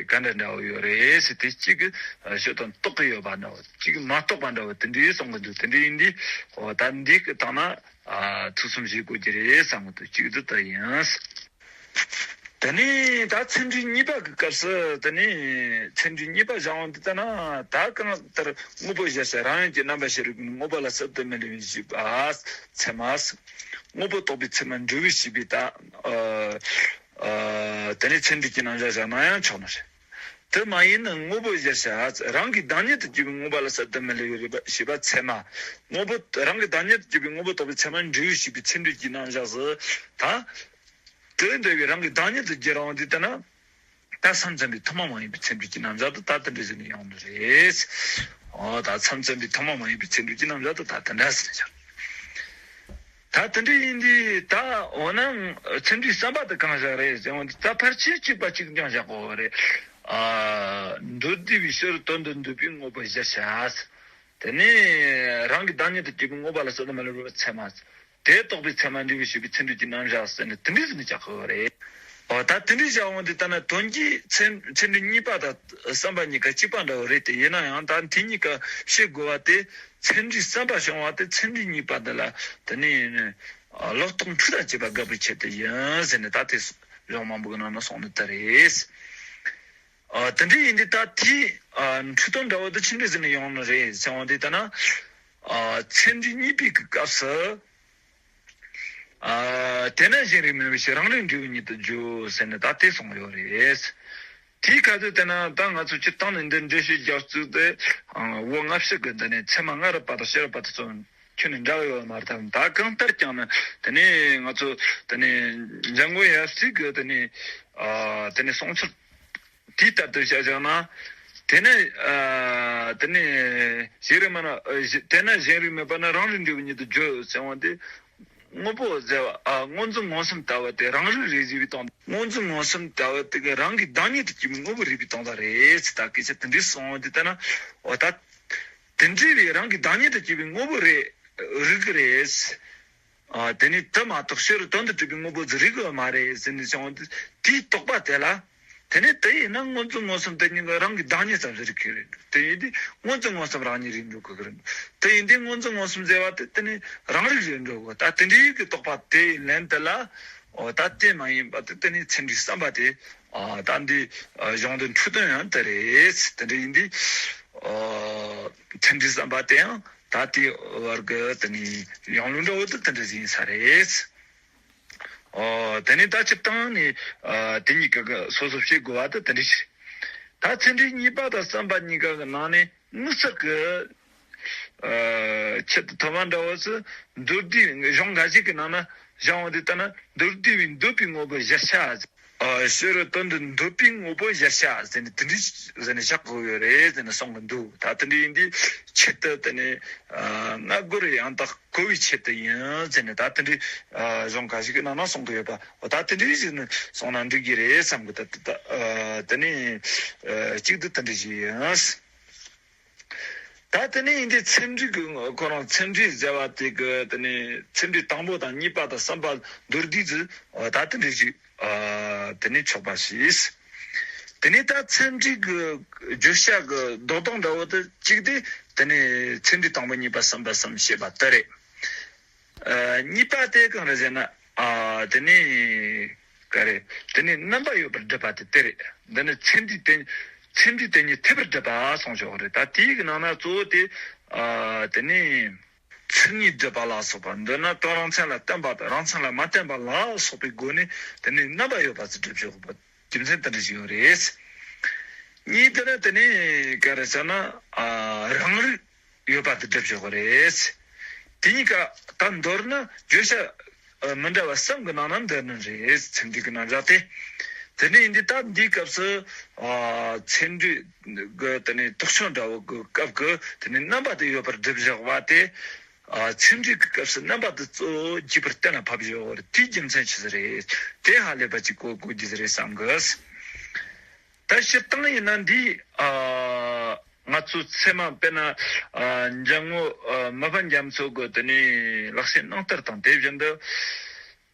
ག་འདྲ་འདྲ་བོ་ཡོད་རེད་ཟེར་དེ་གཅིག་གི་ཕྱི་དོན་རྟོགས་ཀྱི་ཡོད་པ་འདྲ་བོ་གཅིག་མ་རྟོགས་པ་འདྲ་བོ་དེ་འདྲའི་གསུང་གི་འདུག་དེ་འདྲ་ཡིན་དུས་ཨོ་ད་འདི་གི་སྟེང་ན་ཨ་ཐུགས་བསམ་བཞེས་དགོས་ཀྱི་རེད་བསམ་གི་འདུག་གཅིག་འདི་ལྟར་ཡིན། དེ་ནས་ད་ཚད་འབྲས་གཉིས་པ་གི་སྐབས་སུ་དེ་ནས་ཚད་འབྲས་གཉིས་པ་བཞག་འོང་དུས་ད་ན་ད་གང་ལྟར་དངོས་པོ་གཞལ་བྱ་རང་ཡུལ་གྱི་རྣམ་པ་ཤེས་རིག་དངོས་པོ་ལ་གསར་དུ་མི་སླུ་བའི་ཞེས་པ་ཚད་མ། དངོས་པོ་རྟོགས་པའི་ཚད་མ་འབྲས་བུ་ཞེས་པའི་ད། ཨ་དེ་ནས་ཚད་འབྲས་ཀྱི་རྣམ་གཞག་བཞག་ན་ཡང་ཆོག་ནི་རེད། དེ་མ་ཡིན་ན་དངོས་པོ་གཞལ་བྱ་རང་གི་བདག་ཉིད་དུ་གྱུར་པའི་དངོས་པོ་ལ་གསར་དུ་མི་སླུ་བའི་རེད་པ་ཞེས་པ་ཚད་མ། དངོས་པོ་རང་གི་བདག་ཉིད་དུ་གྱུར་པའི་དངོས་པོ་རྟོགས་པའི་ཚད་མ་འབྲས་བུ་ཞེས་པའི་ཚད་འབྲས་ཀྱི་རྣམ་གཞག་སུ་ད། དེ་འདྲ་བའི་རང་གི་བདག་ཉིད་དུ་གྱུར་འོང་དུས་ད་ན། ད་མཚམས་མཚམས་པའི་ཐུན་མོང་མ་ཡིན་པའི་ཚད་འབྲས་ཀྱི་རྣམ་གཞག་ཏུ་ད་དེ་འདྲ་ཟེར་ནས་ཡོང་ནི་རེད། ཨོ་ད་མཚམས་མཚམས་པའི་ཐུན་མོང་མ་ཡིན་པའི་ཚད་འབྲས་ཀྱི་རྣམ་གཞག་ཏུ་ད་དེ་འདྲ་ཟེར་ནས་བཞག་ད་དེ་འདྲ་ཡིན་དུས་ད་འོ་ན་ཚད་འབྲས་བསམ་པ་དེ་གང་བཞག་རེད་ཟེར་བ་འདི་ད་ཕལ་ཆེར་གཅིག་པ་གཅིག་རྐྱང་བཞག་གོ་རེད། ཨ་མདོ་སྡེ་བའི་ཕྱིར་དོན་དུ་འདོད་པའི་དངོས་པོ་གཞལ་བྱ། དེ་ནས་རང་གི་བདག་ཉིད་དུ་གྱུར་པའི་དངོས་པོ་ལ་གསར་དུ་མི་སླུ་བའི་ཚད་མ། དེ་རྟོགས་པའི་ཚད་མ་འབྲས་བུ་ཞེས་པའི་ཚད་འབྲས་ཀྱི་རྣམ་གཞག་ཟེར་ནས་དེ་འདྲ་ཟེར་ནས་བཞག་གི་ཡོད་རེད། འོ་ད་དེ་འདྲ་བཞག་འོང་དུས་ད་ན་དོན་གྱི་ཚད་ཚད་འབྲས་གཉིས་པ་དང་བསམ་པ་གཉིས་ཀ་གཅིག་པ་འདྲ་བོ་རེད་དེ་ཡིན་ན་ཡང་ད་དེ་གཉིས་ཀ་ཕྱེ་དགོས་པ་དེ་ཚད་འབྲས་བསམ་པ་བྱུང་བ་དེ་ཚད་འབྲས་གཉིས་པ་འདི་ལ་དེ་ནས་ལོག་རྟོག་འཁྲུལ་དང་བཅས་པ་དགག་པའི་ཆེད་དུ་ཡིན་ཟེར་ནས་ད་དེ་གཞུང་མང་པོ་གི་ནང་ན་གསུངས་ནི་དེ་རེད། ཨ་དེ་འདྲ་ཡིན་དུས་ད་དེའི་ཨ་འཁྲུལ་སྟོན་འདྲ་བོ་དེ་ཆི་འདྲ་ཟེར་ནས་ཡོང་ནི་རེད་ཟེར་བ་དེ་ལྟ་ན། ཨ་ཚད་འབྲས་གཉིས་པའི་གི་སྐབས་སུ། ཨ་དེས་ན་གཞན་རིག་མིན་པའི་ཕྱིར་རང་རིག་འབྲས་བུ་ཉིད་དུ་བརྗོད་ཟེར་ནས་ད་དེ་གསུངས་ཡོད་རེད། དེའི་ཁ་དོག་དེ་ན་ད་ང་ཚོ་སྤྱིར་བཏང་ནས་འདི་འགྲེལ་བཤད་རྒྱག་ཚུལ་དེ་འོ་ལྔ་བཅུ་གི་འདི་ནས་ཚད་མ་སྔ་རབས་པ་དང་ཕྱི་རབས་པ་དེ་ཚོ་ཁྱོན་ནས་འདྲ་བ་ཡོད་མ་རེད། ད་གང་ལྟར་ཀྱང་ནི་དེ་ནས་ང་ཚོ་དེ་ནས་འཇམ་མགོན་ཡབ་སྲས་ཀྱི་དེ་ནས་ཨ་དེ་ནས་གསུང་ཚུལ། དེ་ལྟར་དུ་བཤད་བཞག་ན། དེ་ནས་ཨ་དེ་ནས་གཞན་རིག་མིན་ན་ཨ་གཞི་དེས་ན་གཞན་རིག་མིན་པ་ན་རང་རིག་འབྲས་བུ་ཉིད་དུ་བརྗོད་ཟེར་བ་དེ། དངོས་པོ་ཟེར་བ་ཨ་སྔོ་འཛིན་མངོན་སུམ་ལྟ་བུ་དེ་རང་རིག་རེད་ཟེར་བའི་དོན་དག་སྔོ་འཛིན་མངོན་སུམ་ལྟ་བུ་དེ་གི་རང་གི་བདག་ཉིད་དུ་གྱུར་པའི་དངོས་པོ་རིག་པའི་དོན་དག་རེད་ཟེར། ད་སྐད་ཆ་དེ་འདྲའི་གསུངས་དེ་ལྟ་ན་འོ་ད། དེ་འདྲའི་རིགས་རང་གི་བདག་ཉིད་དུ་གྱུར་པའི་དངོས་པོ་རེད། རིག་གི་རེད། ཨ་དེ་ནི་དེ་མ་གཏོགས་ཕྱི་རོལ་དོན་དུ་གྲུབ་པའི་དངོས་པོ་ཟིག་རིག་གི་མ་རེད་ཟེར་ནས་བྱུང་བ་དེའི་རྟོག་པ་དེ་ལ། དེ་ནི་དེ་ཡིན་ན་སྔོ་འཛིན་མངོན་སུམ་དེ་གཉིས་ཀ་རང་གི་བདག་ཉིད་ཙམ་ཞིག་རིག་གི་རེད། དེ་ཡིན་དུས་སྔོ་འཛིན་མངོན་སུམ་རང་ཉིད་རིག་འགྲོ་གི་རེད། དེ་ཡིན་དུས་སྔོ་འཛིན་མངོན་སུམ་ཟེར་བ་དེ་དེ་ནི་རང་རིག་རིག་འགྲོ་གི། ད་དེ་འདྲའི་གི་རྟོག་པ་དེ་ཡི་ལན་དེ་ལ། འོ་ད་དེ་མ་ཡིན་པ་དེ་དེ་ནི་ཚད་འབྲས་བསམ་པ་དེ། ཨ་ད་འདི་ཨ་གཞུང་དོན་འཁྲུལ་དོན་ཡང་དེ་རེད། དེ་འདྲ་ཡིན་དུས་ཨ་ཚད་འབྲས་བསམ་པ་དེ་ཡང་ད་དེ་བར་གི་དེ་ནི་ཡང་ལུགས་འདྲ་བོ་དེ་དེ་འདྲ་ཡིན་ས་རེད། ཨ་དེ་ནི་ད་སྤྱིར་བཏང་ནི་ཨ་དེ་གཉིས་ཀ་གི་སོ་སོ་བྱེད་དགོས་པ་དེ་དེ་འདྲ་ཞིག་རེད། ད་ཚད་འབྲས་གཉིས་པ་དང་བསམ་པ་གཉིས་ཀ་གི་ནང་ནས། དམིགས་བསལ་གྱི་ཨ་ཆེད་དུ་ཐོག་མ་འདྲ་བོ་སུ་མདོ་སྡེ་གཞུང་འགའ་ཞིག་གི་ནང་ན་བཞག་འོང་དེ་ལྟ་ན་མདོ་སྡེ་བའི་འདོད་པའི་དངོས་པོ་གཞལ་བྱ། ཨ་ཕྱི་རོལ་དོན་དུ་འདོད་པའི་དངོས་པོ་གཞལ་བྱ་ཟེར་ནས་དེ་འདྲའི་ཟེར་ནས་བཞག་དགོས་ཡོད་རེད་ཟེར་ནས་གསུང་གི་འདུག་ད་དེ་འདྲ་ཡིན་དུས་ཆེད་དུ་དེ་ནས་ཨ་སྔ་རྒོལ་ཡང་དག་གོ་བའི་ཆེད་དུ་ཡིན་ཟེར་ནས་ད་དེ་འདྲའི་ཨ་གཞུང་འགའ་ཞིག་གི་ནང་ན་གསུང་གི་ཡོད་པ། འོ་ད་དེ་འདྲའི་ཞིག་ནས་གསུང་ན་འགྲིག་གི་རེད་བསམ་གི། ད་ད་ཨ་དེ་ནས་ཨ་གཅིག་ཏུ་དེ་འདྲ་ཞིག་ཡིན། ད་དེ་ནས་ཡིན་དུས་ཚད་འབྲས་ཀྱི་ཁོ་རང་ཚད་འབྲས་ཟེར་བ་དེ་གི་དེ་ནས་ཚད་འབྲས་དང་པོ་དང་གཉིས་པ་དང་གསུམ་པ་མདོར་བསྡུས་ཀྱི་ཨ་ད་དེ་འདྲ་ཞིག་ཨ་དེ་ནས་ཆོག་པ་ཞིག་དེ་ནས་ད་ཚད་འབྲས་ཀྱི་བརྗོད་བྱ་གི་འདོད་སྟངས་འདྲ་བོ་དེ་གཅིག་དེ་དེ་ནས་ཚད་འབྲས་དང་པོ་གཉིས་པ་གསུམ་པ་གསུམ་བཤད་པ་དེ་རེད། ཨ་གཉིས་པ་དེ་གང་རེད་ཟེར་ན། ཨ་དེ་ནས་ག་རེ། དེ་ནས་རྣམ་པ་ཡོད་པར་སྒྲུབ་པ་དེ་དེ་རེད། འདི་ནི་ཚད་འབྲས་དེ་ཚད་འབྲས་དེ་ཉིད་ཐེབས་པར་སྒྲུབ་པ་གསུངས་ཆོག་རེད། ད་དེའི་གི་ནང་ན་གཙོ་བོ་དེ་ཨ་དེ་ནས་མཚན་ཉིད་སྒྲུབ་པ་ལ་སོགས་པ། མདོར་ན་དོན་རང་མཚན་ལ་བརྟེན་པ་དང་རང་མཚན་ལ་མ་བརྟེན་པ་ལ་སོགས་པའི་སྒོ་ནས་དེ་ནས་རྣམ་པ་ཡོད་པ་ཚུལ་སྒྲུབ་ཆོག་པ། རྒྱུ་མཚན་དེ་འདྲ་ཞིག་ཡོད་རེད། གཉིས་དེ་ནི་དེ་ནི་ག་རེ་ཟེར་ན། ཨ་རང་རིག་ཡོད་པ་དེ་སྒྲུབ་ཆོག་གི་རེད། དེ་གཉིས་ཀ་ད་མདོར་ན་བརྗོད་བྱ་ཨ་མི་འདྲ་བ་གསུམ་གྱི་ནང་ན་འདུ་ནི་རེད། ཚད་འབྲས་ཀྱི་རྣམ་གཞག་དེ། དེ་ནི་ཡིན་དུས་ད་འདིའི་སྐབས་སུ་ཨ་ཚད་འབྲས་ཀྱི་དེ་ནི་དོགས་དཔྱོད་འདྲ་བོ་གི་སྐབས་ཀྱི་དེ་ནི་རྣམ་པ་དེ་ཡོད་པར་སྒྲུབ་བཞག་པ་དེ། ཨ་ཚད་འབྲས་ཀྱི་སྐབས་སུ་རྣམ་པ་དེ་གཙོ་བོ་རྒྱས་པར་གཏན་ལ་ཕབ་བཞག་པ་རེད། དེའི་རྒྱུ་མཚན་ཅི་ཟིག་རེད། དེ་ཧ་ལས་པ་ཅིག་གོ་དགོས་རྒྱུ་ཟིག་རེད་བསམ་གི། ད་སྤྱིར་བཏང་ཡིན་ན་འདི་ཨ་ང་ཚོ་ཚད་མ་དཔེར་ན་ཨ་འཇམ་དབྱངས་ཨ་མི་ཕམ་རྒྱ་མཚོ་གི་དེ་ནས་ལེགས་བཤད་སྣང་གཏེར་དང་དེ་བཞིན་དུ་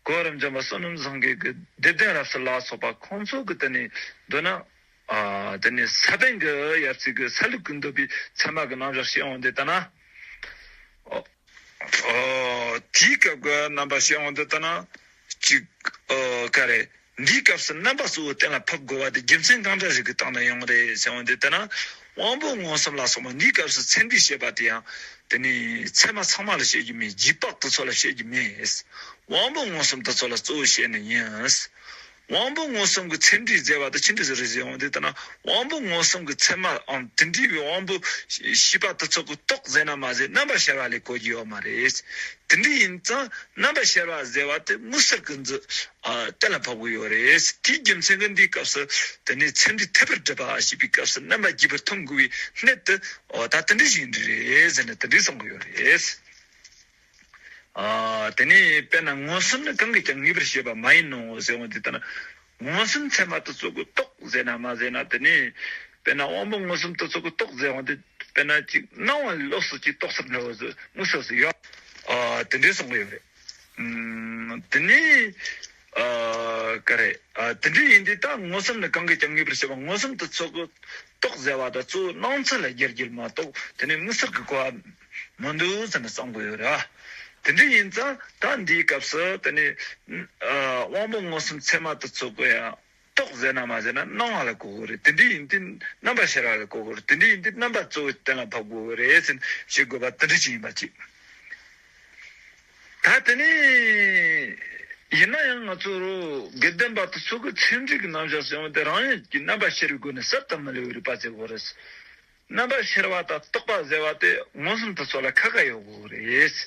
གོ་བ་རབ་འབྱམས་པ་བསོད་ནམས་བཟང་གི་གི་སྡེ་བདུན་རབ་གསལ་ལ་སོགས་པ་ཁོང་ཚོ་གི་དེ་ནས་མདོར་ན་ཨ་དེ་ནས་ས་པཎ་གི་ཡབ་སྲས་གི་ས་ལུགས་ཀྱི་འདོད་པའི་ཚད་མ་གི་རྣམ་གཞག་བཤད་འོང་དེ་ལྟ་ན། ཨོ། ཨོ། དེའི་སྐབས་ཀྱི་རྣམ་པ་བཤད་འོང་དུས་ལྟ་ན། གཅིག་ཨོ་ག་རེ། འདིའི་སྐབས་སུ་རྣམ་པ་གཙོ་བོ་གཏན་ལ་ཕབ་དགོས་པ་དེ་རྒྱུ་མཚན་གང་འདྲ་ཞིག་གི་སྟེང་ནས་ཡོང་རེད་ཟེར་འོང་དུས་ལྟ་ན། དབང་པོ་མངོན་སུམ་ལ་སོགས་པ་འདིའི་སྐབས་སུ་ཚད་འབྲས་བཤད་པ་དེ་ཡང་། དེ་ནི་ཚད་མ་ཚང་མ་ལ་བཤད་རྒྱུ་མེད། རྗེས་དཔག་དེ་ཚོ་ལ་བཤད་རྒྱུ་མེད། དབང་པོ་མངོན་སུམ་དེ་ཚོ་ལ་གཙོ་བོ་བཤད་ནི་ཡིན། དབང་པོ་མངོན་སུམ་གྱི་ཚད་འབྲས་ཟེར་བ་དེ་ཅི་འདྲ་ཞིག་རེད་ཟེར་འོང་དུས་ལྟ་ན། དབང་པོ་མངོན་སུམ་གྱི་ཚད་མའམ་དེ་འདྲའི་བའི་དབང་པོ་ཤེས་པ་དེ་ཚོ་གི་རྟོགས་ཟེར་ན་མ་ཟད་རྣམ་པ་ཤར་བ་ལས་གོ་རྒྱུ་ཡོད་མ་རེད། དེ་འདྲ་ཡིན་ཙང་རྣམ་པ་ཤར་བ་ཟེར་བ་དེ་མངོན་གསལ་གྱི་འདི་ཨ་གཏན་ལ་ཕབ་དགོས་ཡོད་རེད། དེའི་རྒྱུ་མཚན་གྱིས་འདིའི་སྐབས་སུ་དེ་ནས་ཚད་འབྲས་ཐེབས་པར་སྒྲུབ་པ་ཞེས་པའི་སྐབས་སུ་རྣམ་པ་རྒྱས་པར་མཐོང་དགོས་པའི་གནད་དུ་འོ་ད་དེ་འདྲ་ཞིག་འདྲ་རེད་ཟེར་ནས་དེ་འདྲ་གསུང་གི་ཡོད་རེད། ཨ་དེ་ནས་དཔེར་ན་མངོན་སུམ་ནི་གང་གིས་ཀྱང་ངེས་པར་བྱེད་པ་མ་ཡིན་ནོ་ཟེར་འོང་དུས་ལྟ་ན། མངོན་སུམ་ཚད་མ་དེ་ཚོ་གི་རྟོགས་ཟེར་ན་མ་ཟེར་ན། དེ་ནས་དཔེར་ན་དབང་པོ་མངོན་སུམ་དེ་ཚོ་གི་རྟོགས་ཟེར་འོང་དུས་དཔེར་ན་ཅིག་སྣང་བ་ལོགས་སུ་ཅིག་རྟོགས་ཟེར་འདྲ་བོ་ཟེར་མངོན་གསལ་ཟེར་ཡོད། ཨ་དེ་འདྲའི་གསུང་གི་ཡོད་རེད། ཨུམ། དེ་ནས་ཨ་ག་རེ། ཨ་དེ་འདྲ་ཡིན་དུས་ད་མངོན་སུམ་ནི་གང་གིས་ཀྱང་ངེས་པར་བྱེད་པ། མངོན་སུམ་དེ་ཚོ་གི་རྟོགས་ཟེར་བ་དང་གཙོ་བོ་སྣང་ཚུལ་ལ་རྒྱལ་རྒྱལ་མ་གཏོགས་དེ་ནས་མངོན་གསལ་གྱི་གོ་བ་མི་འདུག་ཟེར་ནས་གསུང་གི་ཡོད་རེད། དེ་འདྲ་ཡིན་ཙང་ད་འདིའི་སྐབས་སུ་དེ་ནས་ཨ་དབང་པོ་མངོན་སུམ་ཚད་མ་དེ་ཚོ་གི་ཡང་རྟོགས་ཟེར་ན་མ་ཟེར་ན་སྣང་བ་ལ་གོ་གི་རེད། དེ་འདྲ་ཡིན་དུས་རྣམ་པ་ཤར་བ་ལ་གོ་གི་རེད། དེ་འདྲ་ཡིན་དུས་རྣམ་པ་གཙོ་བོ་གཏན་ལ་ཕབ་དགོས་གི་རེད་ཟེར་ནས་བཤད་དགོས་པ་དེ་འདྲ་ཅིག་ཡིན་པ་ཅིག་ད་དེ་ནས་ཡིན་ན་ཡང་ང་ཚོ་རོ་དགེ་ལྡན་པ་དེ་ཚོ་གི་ཚད་འབྲས་ཀྱི་རྣམ་གཞག་ཟེར་བ་དེ་རང་ཡུལ་གྱི་རྣམ་པ་ཤར་བའི་སྒོ་ནས་གསར་དུ་མི་སླུ་བའི་རིག་པ་ཟེར་དགོས་རེད། རྣམ་པ་ཤར་བ་དང་རྟོག་པ་ཟེར་བ་དེ་མངོན་སུམ་དེ་ཚོ་ལ་ཁ་ཁ་ཡོད་དགོས་རེད།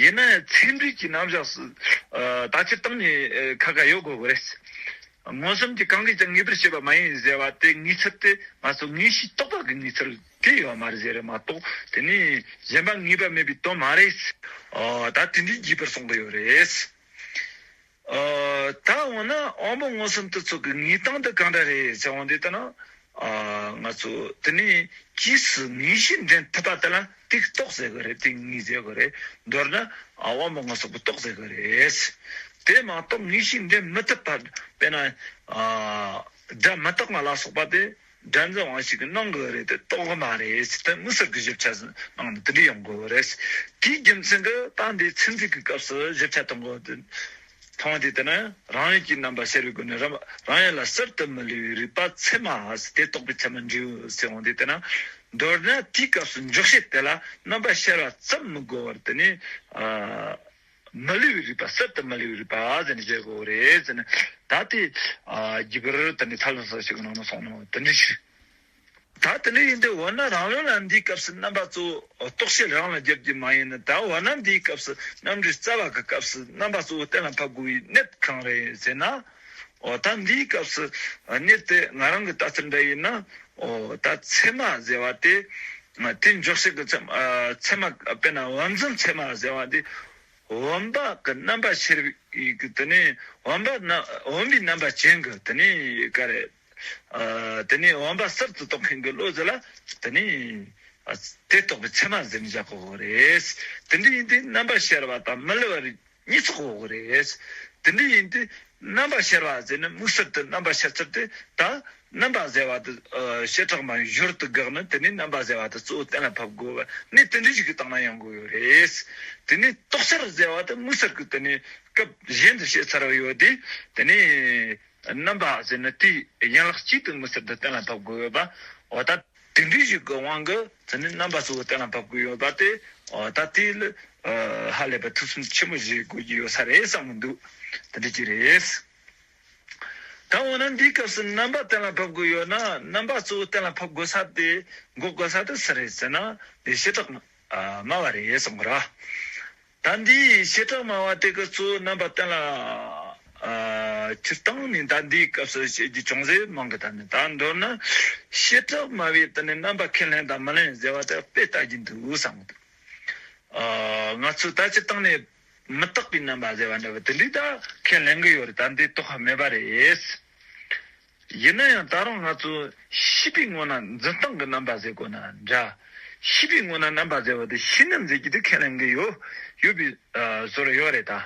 ཡིན་ན་ཡང་ཚད་འབྲས་ཀྱི་རྣམ་གཞག་སུ་ད་སྤྱིར་བཏང་ནས་ཁ་ཁ་ཡོད་དགོས་རེད། མངོན་སུམ་གྱིས་གང་གིས་ཀྱང་ངེས་པར་བྱེད་པ་མ་ཡིན་ཟེར་བ་དེ་ངེས་ཚུལ་དེ་ང་ཚོ་ངེས་ཤེས་རྟོག་པ་གི་ངེས་ཚུལ་དེ་ཡོད་མ་རེད་ཟེར་རེད་མ་གཏོགས། དེ་ནས་གཞན་པ་ངེས་པ་མེད་པའི་དོན་མ་རེད། ཨོ་ད་དེ་འདྲའི་རྒྱས་པར་གསུངས་པ་ཡོད་རེད། ཨོ་ད་འོ་ན་དབང་པོ་མངོན་སུམ་དེ་ཚོ་གི་ངེས་སྟངས་དེ་གང་འདྲ་རེད་ཟེར་འོང་དུས་ལྟ་ན། ཨ་ང་ཚོ་དེ་ནས་རྗེས་སུ་ངེས་ཤེས་འདྲེན་ཐུབ་པ་དེ་ལ་དེ་རྟོགས་ཟེར་གི་རེད། དེ་ངེས་ཟེར་གི་རེད། མདོར་ན་ཨ་དབང་པོ་མངོན་སུམ་གྱིས་རྟོགས་ཟེར་གི་རེད། དེ་མ་གཏོགས་ངེས་ཤེས་འདྲེན་མི་ཐུབ་པ། དཔེར་ན་ཨ་སྒྲ་མི་རྟག་པ་ལ་སོགས་པ་དེ་སྒྲ་འཛིན་དབང་ཤེས་ཀྱིས་སྣང་གི་རེད་དེ་རྟོགས་གི་མ་རེད་ཟེར་ཏེ་མངོན་གསལ་གྱི་བཞི་ཆ་ནང་ནས་དེ་འདྲ་ཡོང་དགོས་རེད། དེའི་རྒྱུ་མཚན་གྱིས་ད་འདི་ཚད་འབྲས་ཀྱི་སྐབས་སུ་བཞི་ཆ་དང་པོ་དེ། མཐོང་དེ་ལྟ་ན་རང་ཡུལ་གྱི་རྣམ་པ་ཤར་བའི་སྒོ་ནས་རང་རང་ཡུལ་ལ་གསར་དུ་མི་སླུ་བའི་རིག་པ་ཚད་མ་ཟེར་དེ་རྟོགས་པའི་ཚད་མ་འབྲས་བུ་ཟེར་འོང་དེ་ལྟ་ན། མདོར་ན་དེའི་སྐབས་སུ་འཇོག་བྱེད་དེ་ལ་རྣམ་པ་ཤར་བ་ཙམ་མི་དགོས་པར་དེ་ནི་ཨ་མི་སླུ་བའི་རིག་པ་གསར་དུ་མི་སླུ་བའི་རིག་པ་ཟེར་ནས་བརྗོད་དགོས་རེད་ཟེར་ནས། ད་དེ་ཨ་རྒྱས་པར་དེ་ནི་ཐབས་ལམ་སོགས་ཤིག་གི་ནང་ན་སོང་ནོ་དེ་འདྲ་ཞིག་ད་དེ་འདྲ་ཡིན་དུས་འོ་ན་རང་ལུགས་ལ་འདིའི་སྐབས་སུ་རྣམ་པ་གཙོ་བོ་རྟོག་བྱེད་རང་ལ་སྦྱར་རྒྱུ་མ་ཡིན་ནི། ད་འོ་ན་འདིའི་སྐབས་སུ་རྣམ་འགྲེལ་རྩ་བ་གི་སྐབས་སུ་རྣམ་པ་གཙོ་བོ་གཏན་ལ་ཕབ་དགོས་པའི་གནད་གང་རེད་ཟེར་ན། འོ་ད་འདིའི་སྐབས་སུ་གནས་དེ་ང་རང་གི་ལྟ་ཚུལ་འདྲ་ཡིན་ན། འོ་ད་ཚད་མ་ཟེར་བ་དེ། དེ་འཇོག་བྱེད་ཀྱི་ཚད་མ་ཚད་མ་དཔེར་ན་བབ་འཛིན་ཚད་མ་ཟེར་བ་དེ། བུམ་པ་གི་རྣམ་པ་ཤར་བའི་གི་དེ་ནས་བུམ་པ་ན་བུམ་པའི་རྣམ་པ་ཅན་གྱི་དེ་ནས་ག་རེ། ཨ། དེ་ནས་བུམ་པ་གསར་དུ་རྟོགས་མཁན་གྱི་བློ་ཟེར་ལ། དེ་ནས་ཨ་དེ་རྟོགས་པའི་ཚད་མ་ཟེར་ནས་བཞག་གོ་གི་རེད། དེ་འདྲ་ཡིན་དུས་རྣམ་པར་ཤར་བ་དང་མི་སླུ་བ་རེད། གཉིས་ཚོགས་ཡོད་རེད། དེ་འདྲ་ཡིན་དུས་རྣམ་པར་ཤར་བ་ཟེར་ན་དམིགས་བསལ་དུ་རྣམ་པར་ཤར་ཚུལ་དེ་ད་རྣམ་པ་ཟེར་བ་དེ་ཨ་བྱེ་བྲག་སྨྲ་བའི་སྦྱོར་དུ་དགག་ནས། དེ་ནས་རྣམ་པ་ཟེར་བ་དེ་གཙོ་བོ་གཏན་ལ་ཕབ་དགོས་པ་ནི་དེ་འདྲ་ཞིག་གི་སྟེང་ན་ཡོང་གི་ཡོད་རེད། དེ་ནས་རྟོགས་བྱར་ཟེར་བ་དེ་དམིགས་བསལ་གྱི་དེ་ནས་སྐབས་གཞན་དུ་བཤད་ཚར་བ་ཡོད་དེ། དེ་ནས་རྣམ་པ་ཟེར་ན་དེའི་ཡན་ལག་གཅིག་ཏུ་དམིགས་བསལ་དུ་གཏན་ལ་ཕབ་དགོས་ཡོད་པ། འོ་ད། དེ་འདྲའི་ཞིག་གི་དབང་གིས་དེ་ནི་རྣམ་པ་གཙོ་བོ་གཏན་ལ་ཕབ་དགོས་ཡོད་པ་དེ། ཨ། ད་དེ་ལ་ཨ་ཧ་ལས་པའི་ཐུགས་བསམ་ཆེན་པོ་བཞེས་དགོས་ཀྱི་ཡོད་ས་རེད་བསམ་གྱི་འདུག་དེ་འདྲ་ཅིག་རེད། ད་འོ་ན་འདིའི་སྐབས་སུ་རྣམ་པ་གཏན་ལ་ཕབ་དགོས་ཡོད་ན། རྣམ་པ་གཙོ་བོ་གཏན་ལ་ཕབ་དགོས་ས་དེ། འགོག་དགོས་ས་དེ་སུ་རེད་ཟེར་ན། དེ་བྱེ་བྲག་སྨྲ་བ་རེད་བསམ་གི་ར། ད་འདིའི་བྱེ་བྲག་སྨྲ་བ་དེ་གི་གཙོ་བོ་རྣམ་པ་གཏན་ལ། ཨ། སྤྱིར་བཏང་ནས་ད་འདིའི་སྐབས་སུ་བཤད་རྒྱུ་ཅུང་ཟད་མང་གི། ད་ནི་ད་མདོར་ན་བྱེ་བྲག་སྨྲ་བས་དེ་ནི་རྣམ་པ་ཁས་ལེན་དང་མི་ལེན་ཟེར་བ་དེ་དཔེ་ལྟ་རྒྱུ་འདུག་བསམ་གི་འདུག་ཨ། ང་ཚོས་ད་སྤྱིར་བཏང་ནས་མི་རྟག་པའི་རྣམ་པ་ཟེར་བ་འདྲ་བ་དེ་འདྲའི་ད་ཁས་ལེན་གི་ཡོད་རེད། ད་འདི་རྟོགས་པ་མེད་པ་རེད། ཡིན་ན་ཡང་ད་རུང་ང་ཚོ་ཤེས་པའི་ངོ་ན་འཛིན་སྟངས་ཀྱི་རྣམ་པ་ཟེར་དགོས་ན་འདྲ། ཤེས་པའི་ངོ་ན་རྣམ་པ་ཟེར་བ་དེ་ཤེས་ནི་ཟེར་རྒྱུ་དེ་ཁས་ལེན་གྱི་ཡོད། ཡོད་པའི་ཨ་བཟོ་འདྲ་ཡོད་རེད་ད།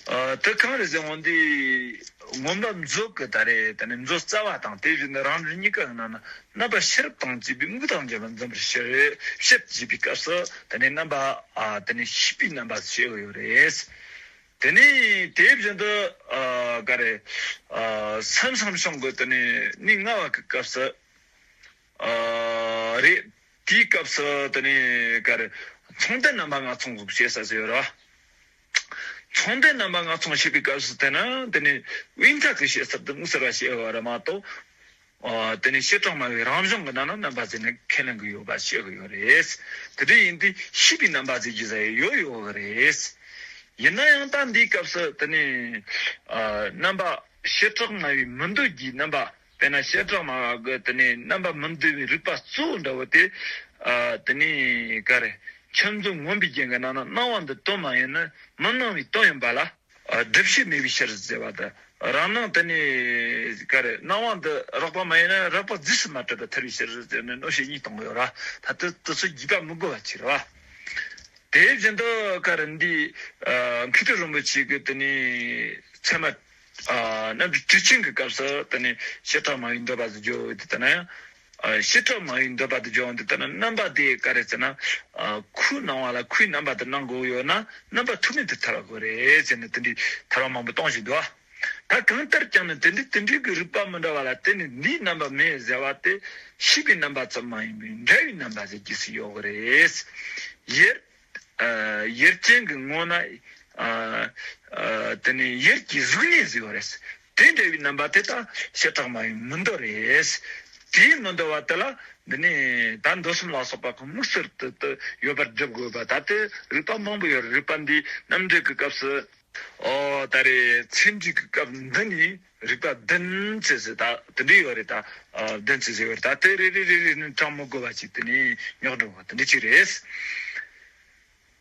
ཨ། དེ་གང་རེད་ཟེར་འོང་དུས། མངོན་པ་མཛོད་ཀྱི་ད་རེད། དེ་ནས་མཛོད་རྩ་བ་དང་དེ་བཞིན་དུ་རང་འགྲེལ་གཉིས་ཀ་གི་ནང་ན་རྣམ་པ་ཤེས་རབ་དང་བཅས་པའི་མིག་དང་མཉམ་པར་འཛིན་པར་བྱེད། བྱེད་ཅེས་པའི་སྐབས་སུ་དེ་ནས་རྣམ་པ། ཨ། དེ་ནས་ཤེས་པའི་རྣམ་པ་ཞེས་ཡོད་རེད། དེ་ནས་དེ་བཞིན་དུ། ཨ། ག་རེ། ཨ། སེམས་སམ་བྱུང་གི་དེ་ནས་གནས་ལྔ་བ་གི་སྐབས་སུ། ཨ། རེད། དེའི་སྐབས་སུ་དེ་ནས་ག་རེ། མཚུངས་ལྡན་རྣམ་པ་ལྔ་མཚུངས་སུ་བྱེད་ས་ཟེར་ཡོད་ར། མཚུངས་ལྡན་རྣམ་པ་ལྔ་མཚུངས་བྱེད་པའི་སྐབས་སུ་དེ་ན་དེ་ནས་དབྱེ་མཐའ་གི་བྱེད་ས་དེ་དམིགས་བསལ་བ་བྱེད་ཡོད་ར་མ་གཏོགས། ཨ། དེ་ནས་བྱེ་བྲག་སྨྲ་བའི་རང་གཞུང་གི་ནང་ན་རྣམ་པ་ཟེར་ནས་ཁས་ལེན་གྱི་ཡོད་པ་བཤད་གི་ཡོད་རེད། དེ་འདྲ་ཡིན་དུས་ཤེས་པའི་རྣམ་པ་ཟེར་རྒྱུ་ཟེར་ཡོད་ཡོད་གི་རེད། ཡིན་ན་ཡང་ད་འདིའི་སྐབས་སུ་དེ་ནས། ཨ། རྣམ་པ་བྱེ་བྲག་སྨྲ་བའི་མི་འདོད་ཀྱི་རྣམ་པ། དཔེར་ན་བྱེ་བྲག་སྨྲ་བ་གི་དེ་ནས་རྣམ་པ་མི་འདོད་པའི་རིགས་པ་གཙོ་བོ་འདྲ་བོ་དེ། ཨ། དེ་ནས་ག་རེ། ཁྱིམ་བཟོ་མངོན་པའི་རྒྱན་གྱི་ནང་ན་སྣང་བ་འདི་དོན་མ་ཡིན་ན་མི་སྣང་བའི་དོན་ཡིན་པ་ལ། ཨ། སྒྲུབ་བྱེད་མེད་པའི་ཕྱིར་ཟེར་བ་དང་། རང་སྣང་དེ་ནས་ག་རེ། སྣང་བ་འདི་རགས་པ་མ་ཡིན་ན་རགས་པ་རྫས་སུ་མ་གྲུབ་པར་ཐལ་བའི་ཕྱིར་ཟེར་ནས་མནོ་བྱེད་གཉིས་གཏོང་གི་ཡོད་ར། ད་དེ་དེ་ཚོ་རྒྱུས་པ་མི་དགོས་པ་ཅིག་རེད་བ། དེ་བཞིན་དུ་ག་རེ། འདི། ཨ། མཁས་གྲུབ་རིན་པོ་ཆེ་གི་དེ་ནས་ཚད་མ། ཨ། རྣམ་འགྲེལ་དྲུག་ཅུ་གི་སྐབས་སུ་དེ་ནས་བྱེ་བྲག་སྨྲ་བའི་འདོད་པ་དེ་བརྗོད་དེ་ལྟ་ན་ཡང་། ཨ། བྱེ་བྲག་སྨྲ་བའི་འདོད་པ་དེ་བརྗོད་དེ་ལྟ་ན་རྣམ་པ་དེ་ག་རེ་ཟེར་ན། ཨ། ཁོའི་སྣང་བ་ལ་ཁོའི་རྣམ་པ་དེ་སྣང་དགོས་ཡོད་ན་རྣམ་པ་ཐུག་མེད་དུ་ཐལ་དགོས་རེད་ཟེར་ནས་དེ་འདྲའི་ཐལ་བ་མང་པོ་གཏོང་བཞིན་འདུག་ད་གང་ལྟར་ཀྱང་ནི་དེ་འདྲའི་དེ་འདྲའི་གི་རིགས་པ་མི་འདྲ་བ་ལ་བརྟེན་ནས་འདིའི་རྣམ་པ་མེད་ཟེར་བ་དེ་ཤེས་པའི་རྣམ་པ་ཙམ་མ་ཡིན་པའི་འདྲ་བའི་རྣམ་པ་ཟེར་རྒྱུ་ཞིག་ཡོད་གི་རེད། ཡུལ། ཨ། ཡུལ་ཅན་གྱི་ངོ་ན། ཨ། ཨ། དེ་ནས་ཡུལ་གྱི་གཟུགས་བརྙན་ཟེར་བ་རེད། དེ་འདྲ་བའི་རྣམ་པ་དེ་ད་བྱེ་བྲག་སྨྲ་བའི་མི་འདོད་རེད། དེའི་མི་འདོད་པ་དེ་ལ་འདི་ནས་ད་མདོ་གསུམ་ལ་སོགས་པ་ཁོ་དམིགས་བསལ་དུ་དུ་ཡོད་པར་སྒྲུབ་དགོས་པ། ད་དེ་རིགས་པ་མང་པོ་ཡོད་རེད། རིགས་པ་འདི་རྣམ་འགྲེལ་གྱི་སྐབས་སུ། ཨོ། ད་རེས་ཚིག་འགྲེལ་གྱི་སྐབས་འདི་ནས་རིགས་པ་བདུན་ཙམ་ཟེར། ད་དེ་འདྲ་ཡོད་རེད། ད་ཨ་བདུན་ཙམ་ཟེར་ཡོད་རེད། ད་དེ་རེ་རེ་རེ་རེ་ནས་གྲངས་མི་དགོས་པ་ཅིག་དེ་ནས་ཉོག་འགྲོ་བ་དེ་འདྲ་ཅིག་རེད།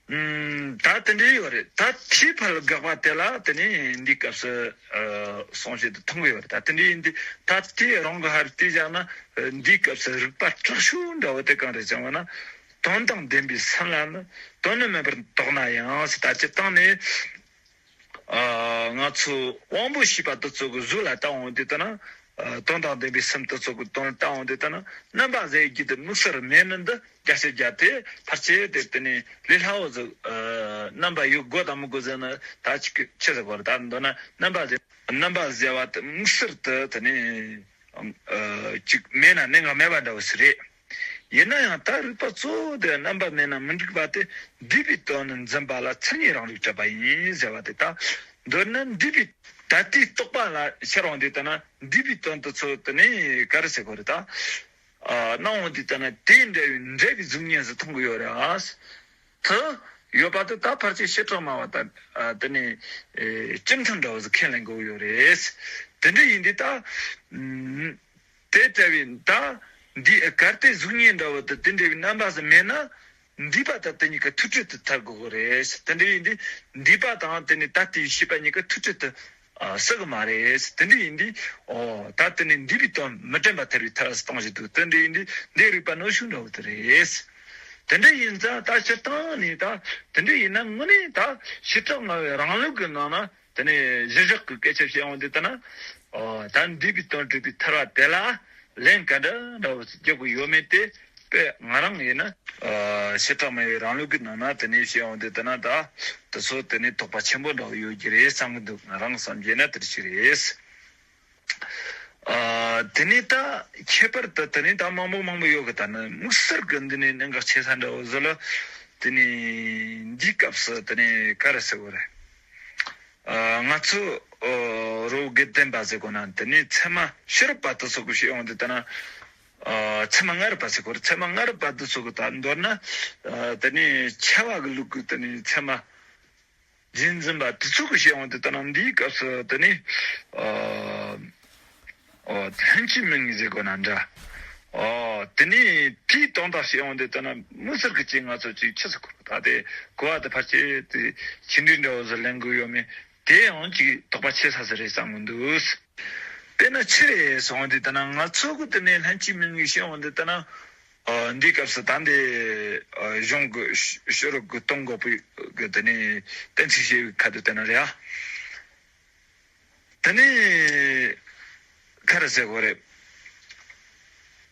ཨུམ། ད་དེ་འདྲ་ཡོད་རེད། ད་ཐོས་པ་ལ་དགག་པ་དེ་ལ་དེ་ནས་འདིའི་སྐབས་སུ་ཨ་གསུང་བྱེད་དུ་མཐོང་གི་ཡོད་རེད། ད་དེ་འདྲ་ཡིན་དུས་ད་དེ་རང་གི་ཧར་བལྟས་བཞག་ན། ཨ། འདིའི་སྐབས་སུ་རིགས་པ་དྲག་ཤོས་འདྲ་བོ་དེ་གང་རེད་ཅང་བ་ན། དོན་དང་ལྡན་པའི་སེམས་ལ་ནི་དོན་ནི་མིན་པར་རྟོགས་ན་ཡང་ཟེར། ད་སྤྱིར་བཏང་ནས། ཨ། ང་ཚོ་དབང་པོ་ཤེས་པ་དེ་ཚོ་གི་གཟུགས་ལ་ལྟ་འོང་དུས་ལྟ་ན། ཨ། དོན་དང་ལྡན་པའི་སེམས་དེ་ཚོ་གི་དོན་ལ་ལྟ་འོང་དུས་ལྟ་ན། རྣམ་པ་ཟེར་རྒྱུ་དེ་དམིགས་བསལ་མེད་ནི་འདི་རྒྱ་ཆེར་རྒྱ་དེ་ཕལ་ཆེར་དེ་དེ་ནས་ལས་སླ་བོ་ཟིག་ཨ། རྣམ་པ་ཡོད་དགོས་དང་མི་དགོས་ཟེར་ན་ད་ཅིག་ཆི་ཟེར་དགོས་རེད། ད་མདོར་ན་རྣམ་པ་ཟེར། རྣམ་པ་ཟེར་བ་དེ་དམིགས་བསལ་དུ་དེ་ནས། ཨ། ཅིག་མེད་ན་གནད་འགག་མེད་པ་འདྲ་བོ་ཞིག་རེད། ཡིན་ན་ཡང་ད་རིགས་པ་གཙོ་བོ་དེ་རྣམ་པ་མེད་ན་མི་འགྲིག་པ་དེ། འདས་པའི་དོན་ནི་འཛིན་པ་ལ་མཚན་ཉིད་རང་ལུགས་འཕྲད་པ་ཡིན་ཟེར་བ་དེ། ད་མདོར་ན་འདས་པའི་ད་ལྟའི་རྟོག་པ་ལ་ཤར་འོང་དུས་ལྟ་ན་འདས་པའི་དོན་དེ་ཚོ་དེ་ནས་ག་རེ་ཟེར་དགོས་རེད། ད་ཨ། སྣང་འོང་དུས་ལྟ་ན་དེ་འདྲ་བའི་འདྲ་བའི་གཟུགས་བརྙན་ཞིག་མཐོང་གི་ཡོད་རེད། ཨ། དུ་ཡོད་པ་དེ་ད་ཕལ་ཆེར་བྱེ་བྲག་སྨྲ་བ་དང་། ཨ། དེ་ནས་ཨེ་སྤྱི་མཐུན་འདྲ་བོ་ཞིག་ཁས་ལེན་དགོས་ཡོད་རེད། དེ་འདྲ་ཡིན་དུས་ད། ཨུམ། དེ་ལྟ་བུའི་ད། འདི་གལ་ཏེ་གཟུགས་བརྙན་འདྲ་བོ་དང་དེ་འདྲ་བའི་རྣམ་པ་ཟིག་མེད་ན། འདུས་པ་དང་དེ་གཉིས་ཀ་ཐུག་འཕྲད་དུ་ཐལ་དགོས་གི་རེད། དེ་འདྲ་ཡིན་དུས་འདུས་པ་དང་དེ་ནི་ད་ལྟའི་ཤེས་པ་གཉིས་ཀ་ཐུག་འཕྲད་དུ་ཨ་སྲིད་གི་མ་རེད། དེ་འདྲ་ཡིན་དུས་ཨོ་ད་དེ་ནི་འདུས་པའི་དོན་མི་དྲན་པར་ཐལ་བའི་ཐལ་ཟེར་སྟངས་ཤིག་འདུག་དེ་འདྲ་ཡིན་དུས་འདི་རིགས་པ་གནོན་ཤུགས་འདྲ་བོ་དེ་རེད། དེ་འདྲ་ཡིན་ཙང་ད་སྤྱིར་བཏང་ནས་ད་དེ་འདྲ་ཡིན་ན་དངོས་གནས་ད་བྱེ་བྲག་སྨྲ་བའི་རང་ལུགས་ཀྱི་ནང་ན། དེ་ནས་གཞི་བཞག་གི་སྐད་ཆ་བཤད་ཡོང་དུས་ད་ན། ཨོ་ད་འདུས་པའི་དོན་སྒྲུབ་པའི་ཐལ་བ་དེ་ལ་ལན་ག་འདྲ་འདྲ་བོ་རྒྱག་གི་ཡོད་མེད་དེ། དཔེ་ང་རང་ཡིན་ན། ཨ་བྱེ་བྲག་སྨྲ་བའི་རང་ལུགས་ཀྱི་ནང་ན་དེ་ནས་བཤད་ཡོང་དུས་ད་ན་ད། དེ་ཚོ་དེ་ནས་དོགས་པ་ཆེན་པོ་འདྲ་བོ་ཡོད་ཀྱི་རེད་བསམ་གྱི་འདུག་ང་རང་བསམ་རྒྱུ་ན་དེ་འདྲ་ཞིག་རེད། ཨ་དེ་ནས་ད་ཁྱད་པར་དུ་དེ་ནས་ད་མང་པོ་མང་པོ་ཡོད་གི་ད་ནི་དམིགས་བསལ་གྱི་འདི་ནས་གནད་འགག་ཆེ་ས་འདྲ་བོ་ཟིག་ལ། དེ་ནས་འདིའི་སྐབས་སུ་དེ་ནས་ག་རེ་ཟེར་དགོས་རེད། ཨ་ང་ཚོ་ཨོ་རི་བོ་དགེ་ལྡན་པ་ཟེར་གོ་ན་དེ་ནས་ཚད་མ་ཕྱི་རབས་པ་དེ་ཚོ་གི་བཤད་ཡོང་དུས་ད་ན། ཨ་ཚད་མ་སྔ་རབས་པ་ཟེར་གོ་རེད། ཚད་མ་སྔ་རབས་པ་དེ་ཚོ་གི་ད་མདོར་ན། ཨ་དེ་ནས་ཕྱྭ་པ་གི་ལུགས་ཀྱི་དེ་ནས་ཚད་མ་རྗེས་འཛིན་པ་དེ་ཚོ་གི་བཤད་ཡོང་དུས་ད་ན་འདིའི་སྐབས་སུ་དེ་ནས་ཨ་ཨོ་ལྷན་སྐྱེས་མིན་ངེས་ཟེར་གོ་ན་འདྲ། ཨོ་དེ་ནས་དེའི་དོན་དག་བཤད་ཡོང་དུས་ད་ན་མི་སེར་གི་ཅིག་ང་ཚོ་ཅིག་ཆི་ཟེར་གོ་ད་དེ་གོ་བ་དེ་ཕལ་ཆེར་དེ་ཆི་འདྲ་འདྲ་བོ་ཟིག་ལེན་དགོས་ཡོད་མེད། དེ་ཡང་ཅིག་དོགས་པ་ཆེ་ས་ཟིག་རེད་བསམ་གི་འདུག་དཔེར་ན་ཆི་རེད་སོང་དུས་ད་ན་ང་ཚོ་གི་དེ་ནས་ལྷན་སྐྱེས་མིན་ངེས་བཤད་ཡོང་དུས་ད་ན། ཨ་འདིའི་སྐབས་སུ་ད་འདི་ཨ་གཞུང་གི་ཕྱི་ཕྱི་རབས་ཀྱི་སྟོང་འགོག་པའི་གི་དེ་ནས་གཏན་ཚིགས་བཤད་པའི་ཁ་ཐུག་དེ་ན་རེད་ཨ། དེ་ནས་ག་རེ་ཟེར་དགོས་རེད།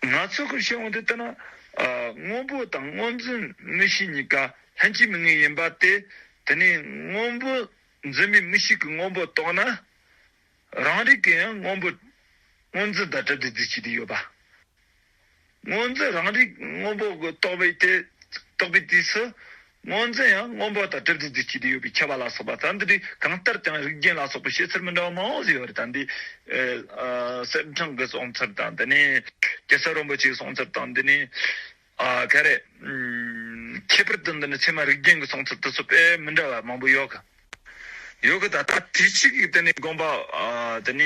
ང་ཚོ་གི་བཤད་ཡོང་དུས་ད་ན་ཨ་སྔོན་པོ་དང་སྔོ་འཛིན་མིག་ཤེས་གཉིས་ཀ་ལྷན་སྐྱེས་མིན་ངེས་ཡིན་པ་དེ། དེ་ནས་སྔོན་པོ་འཛིན་པའི་མིག་ཤེས་ཀྱི་སྔོན་པོ་རྟོགས་ན། རང་རིག་གི་ཡང་སྔོན་པོ་སྔོ་འཛིན་དང་གྲུབ་བདེ་རྫས་གཅིག་ཏུ་ཡོད་པ། སྔོ་འཛིན་རང་རིག་སྔོན་པོ་གི་རྟོགས་པའི་དེ་རྟོགས་པའི་དུས་སུ། སྔོ་འཛིན་ཡང་སྔོན་པོ་དང་གྲུབ་བདེ་རྫས་གཅིག་ཏུ་ཡོད་པའི་ཁྱབ་པ་ལ་སོགས་པ་ད་འདི་རིགས་གང་ལྟར་ཀྱང་རིགས་རྒྱན་ལ་སོགས་པའི་བཤད་ཚུལ་མི་འདྲ་བ་མང་བོ་ཟིག་ཡོད་རེད། ད་འདི་ཨ་གསེར་ཕྲེང་གི་གསུང་ཚུལ་དང་། འདི་ནས་གེ་སར་རིན་པོ་ཆེའི་གསུང་ཚུལ་དང་། འདི་ནས་ཨ་ག་རེ། ཨུམ། ཁྱད་པར་དུ་འདི་ནི་ཚད་མ་རིགས་རྒྱན་གྱི་གསུང་ཚུལ་དེ་ཚོ་དཔེ་མི་འདྲ་བ་མང་པོ་ཡོད་གི། ཡོད་གི། ད་ད་དེ་གཅིག་གིས་དེ་ནས་དགོངས་པ་ཨ་དེ་ནས་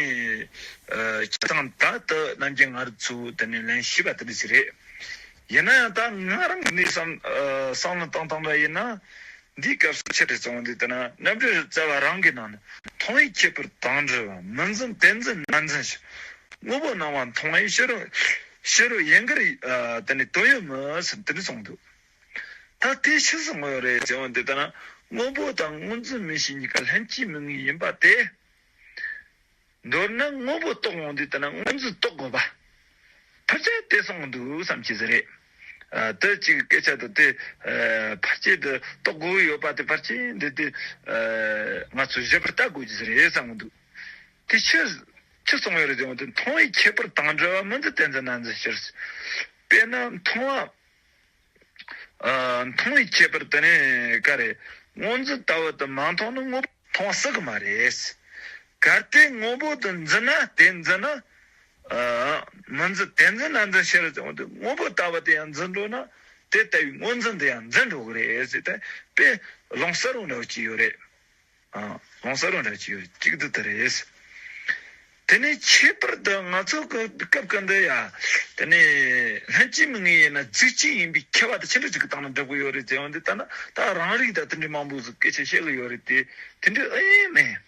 ཨ་ཁྱེད་དང་ད་ལྟ་ནམ་རྒྱུན་ང་རང་ཚོ་དེ་ནས་ལན་ཞུས་པ་དེ་འདྲ་ཞིག་རེད། ཡིན་ན་ཡང་ད་ང་རང་གི་ནས་བསམ་ཨ་བསམ་བློ་བཏང་སྟངས་འདྲ་ཡིན་ན། འདིའི་སྐབས་སུ་ཆི་རེད་ཟེར་བ་འདི་ལྟ་ན། རྣམ་འགྲེལ་རྩ་བ་རང་གི་ནང་ནས་མཐོང་བས་ཁྱད་པར་དང་འབྲེལ་བ། མི་འཛིན་དེ་འཛིན་ན་འཛིན་ཕྱིར། དངོས་པོ་སྣང་བ་མཐོང་བས་ཕྱི་རོལ་ཕྱི་རོལ་ཡན་གར་ཨ་དེ་ནི་དོན་ཡོད་མོད་ཟེར་དེ་འདྲ་གསུངས་འདུག་ད་དེ་ཆི་ཟེར་དགོས་རེད་ཟེར་བ་འདི་ལྟ་ན། དངོས་པོ་དང་སྔོ་འཛིན་མིག་ཤེས་གཉིས་ཀ་ལྷན་སྐྱེས་མིན་ངེས་ཡིན་པ་དེ། མདོར་ན་དངོས་པོ་རྟོགས་འོང་དུས་ལྟ་ན་སྔོ་འཛིན་རྟོགས་དགོས་པ། ཕལ་ཆེར་དེ་གསུངས་འདུག་བསམ་གྱི་ཟེར་རེད། ཨ་དེ་གཅིག་སྐད་ཆ་དེ་དེ་ཨ་ཕལ་ཆེར་དེ་རྟོགས་དགོས་ཡོད་པ་དེ་ཕལ་ཆེར་འདི་དེ་ཨ་ང་ཚོ་བཞི་པར་ལྟ་དགོས་ཀྱི་ཟེར་རེད་བསམ་གྱི་འདུག་དེ་ཕྱིར་ཅི་གསུངས་ཡོད་རེད་ཟེར་བ་དེ། མཐོང་བས་ཁྱད་པར་དང་འབྲེལ་བ། མི་འཛིན་དེ་འཛིན་ན་འཛིན་ཕྱིར། དཔེར་ན་མཐོང་བ། ཨ་མཐོང་བའི་ཁྱད་པར་དེ་ནི་ག་རེ། སྔོ་འཛིན་ལྟ་བུ་དེ་མ་མཐོང་ན་དངོས་པོ་མཐོང་བ་སྲིད་གི་མ་རེད། གལ་ཏེ་དངོས་པོ་དེ་འཛིན་ན་དེ་འཛིན་ན། ཨ་མི་འཛིན་དེ་འཛིན་ན་འཛིན་ཕྱིར་ཟེར་བ་དེ། དངོས་པོ་ལྟ་བུ་དེ་ཡང་འཛིན་འགྲོ་ན་དེ་ལྟ་བུའི་སྔོ་འཛིན་དེ་ཡང་འཛིན་འགྲོ་གི་རེད་ཟེར་ཏེ། དཔེ་ལུང་གསལ་བོ་འདྲ་བོ་ཅིག་ཡོད་རེད། ཨ་ལུང་གསལ་བོ་འདྲ་ཅིག་ཡོད། གཅིག་འདི་ལྟར་རེད། དེ་ནས་ཁྱད་པར་དུ་ང་ཚོ་གི་སྐབས་ཀྱི་འདི་ཡ། དེ་ནས་ལྷན་སྐྱེས་མིན་ངེས་ཡིན་ན་རྫས་གཅིག་ཡིན་པའི་ཁྱད་པར་དེ་ཆི་འདྲ་ཅིག་གི་སྟེང་ན་འགྲུབ་གི་ཡོད་རེད་ཟེར་བ་འདི་ལྟ་ན། ད་རང་རིག་དང་དེ་འདྲའི་མང་པོ་ཟིག་སྐད་ཆ་བཤད་གི་ཡོད་རེད་དེ། དེ་འདྲ་ཨེ་མེད།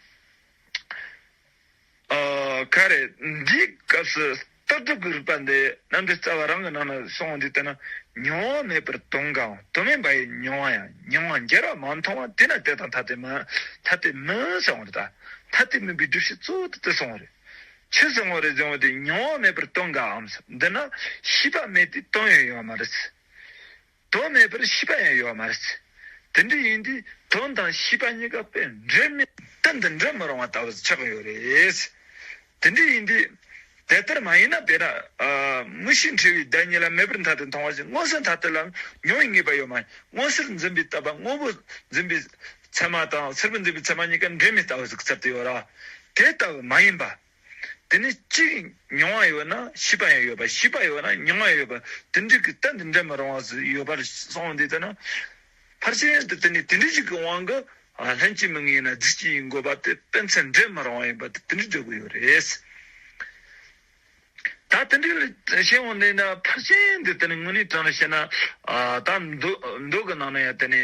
ཨ་ག་རེ། འདིའི་སྐབས་སུ་ལྟར་སྒྲུབ་ཀྱི་རིགས་པ་འདི་རྣམ་འགྲེལ་རྩ་བ་རང་གི་ནང་ན་གསུངས་པ་འདི་ལྟ་ན། མྱོང་བ་མེད་པར་དོན་འགའ་འམ། དོན་མིན་པ་ཡི་མྱོང་བ་ཡང་། མྱོང་བ་འགྱུར་བ་མ་མཐོང་བ། དེས་ན་དེ་དང་ཐ་དད་མིན། ཐ་དད་མིན་གསུངས་པ་རེད། ད་ཐ་དད་མིན་པའི་སྒྲུབ་བྱེད་གཙོ་བོ་དེ་དེ་གསུངས་པ་རེད། ཆི་གསུངས་པ་རེད་ཟེར་བ་དེ། མྱོང་བ་མེད་པར་དོན་འགའ་འམ། འདི་ན་ཤེས་པ་མེད་དུས་དོན་ཡང་ཡོད་མ་རེད། དོན་མེད་པར་ཤེས་པ་ཡང་ཡོད་མ་རེད། དེ་འདྲ་ཡིན་དུས་དོན་དང་ཤེས་པ་གཉིས་ཀ་དཔེ་འབྲེལ་མེད། གཏན་དུ་འབྲལ་མི་རུང་བ་ལྟ་བུ་ཆགས་ཡོད་རེད། དེ་འདྲ་ཡིན་དུས་དེ་ལྟར་མ་ཡིན་ན། དཔེར་ན་ཨ་མིག་ཤེས་འཁྲུལ་བའི་བདག་ཉིད་ལ་མེད་པར་ཐ་དད་མཐོང་བ་བཞིན། མངོན་གསལ་ཐ་དད་ལ་མྱོང་བའི་ངེས་པ་ཡོད་མ་ཡིན། མངོན་གསལ་འཛིན་པའི་ལྟ་བ་དངོས་པོ་འཛིན་པའི་ཚད་མ་དང་སེར་པོ་འཛིན་པའི་ཚད་མ་གཉིས་ཀ་འབྲེལ་མེད་ལྟ་བུ་ཟིག་ཚར་དུ་ཡོད་ར། དེ་ལྟ་བུ་མ་ཡིན་པ། དེ་ནི་གཅིག་མྱོང་བ་ཡོད་ན་ཤེས་པ་ཡང་ཡོད་པ། ཤེས་པ་ཡོད་ན་མྱོང་བ་ཡང་ཡོད་པ། དེ་འདྲའི་གི་གཏན་དུ་འབྲལ་མི་རུང་བ་ཟིག་ཡོད་པར་སོང་། འདི་ལྟ་ན་ཕལ་ཆེར་དུ་དེ་ནི་དེ་འདྲའི་ཞིག་གི་དབང་གིས་ ལྷན་སྐྱེས་མི་དངོས་ཡིན་ན་རྫས་སྐྱེས་ཡིན་དགོས་པ་དེ་དཔེ་མཚོན་འགྲེལ་མི་རུང་བ་ཡིན་པ་དེ་དེ་འདྲ་འགྲེལ་དགོས་ཡོད་རེད། ད་དེ་འདྲ་ལ་བཤད་འོང་ནས་ན་ཕལ་ཆེར་འདི་དེ་ནི་དངོས་གནས་དྲང་ནས་བཤད་ན་ད་མདོ་མདོ་གི་ནང་ན་ཡང་དེ་ནི་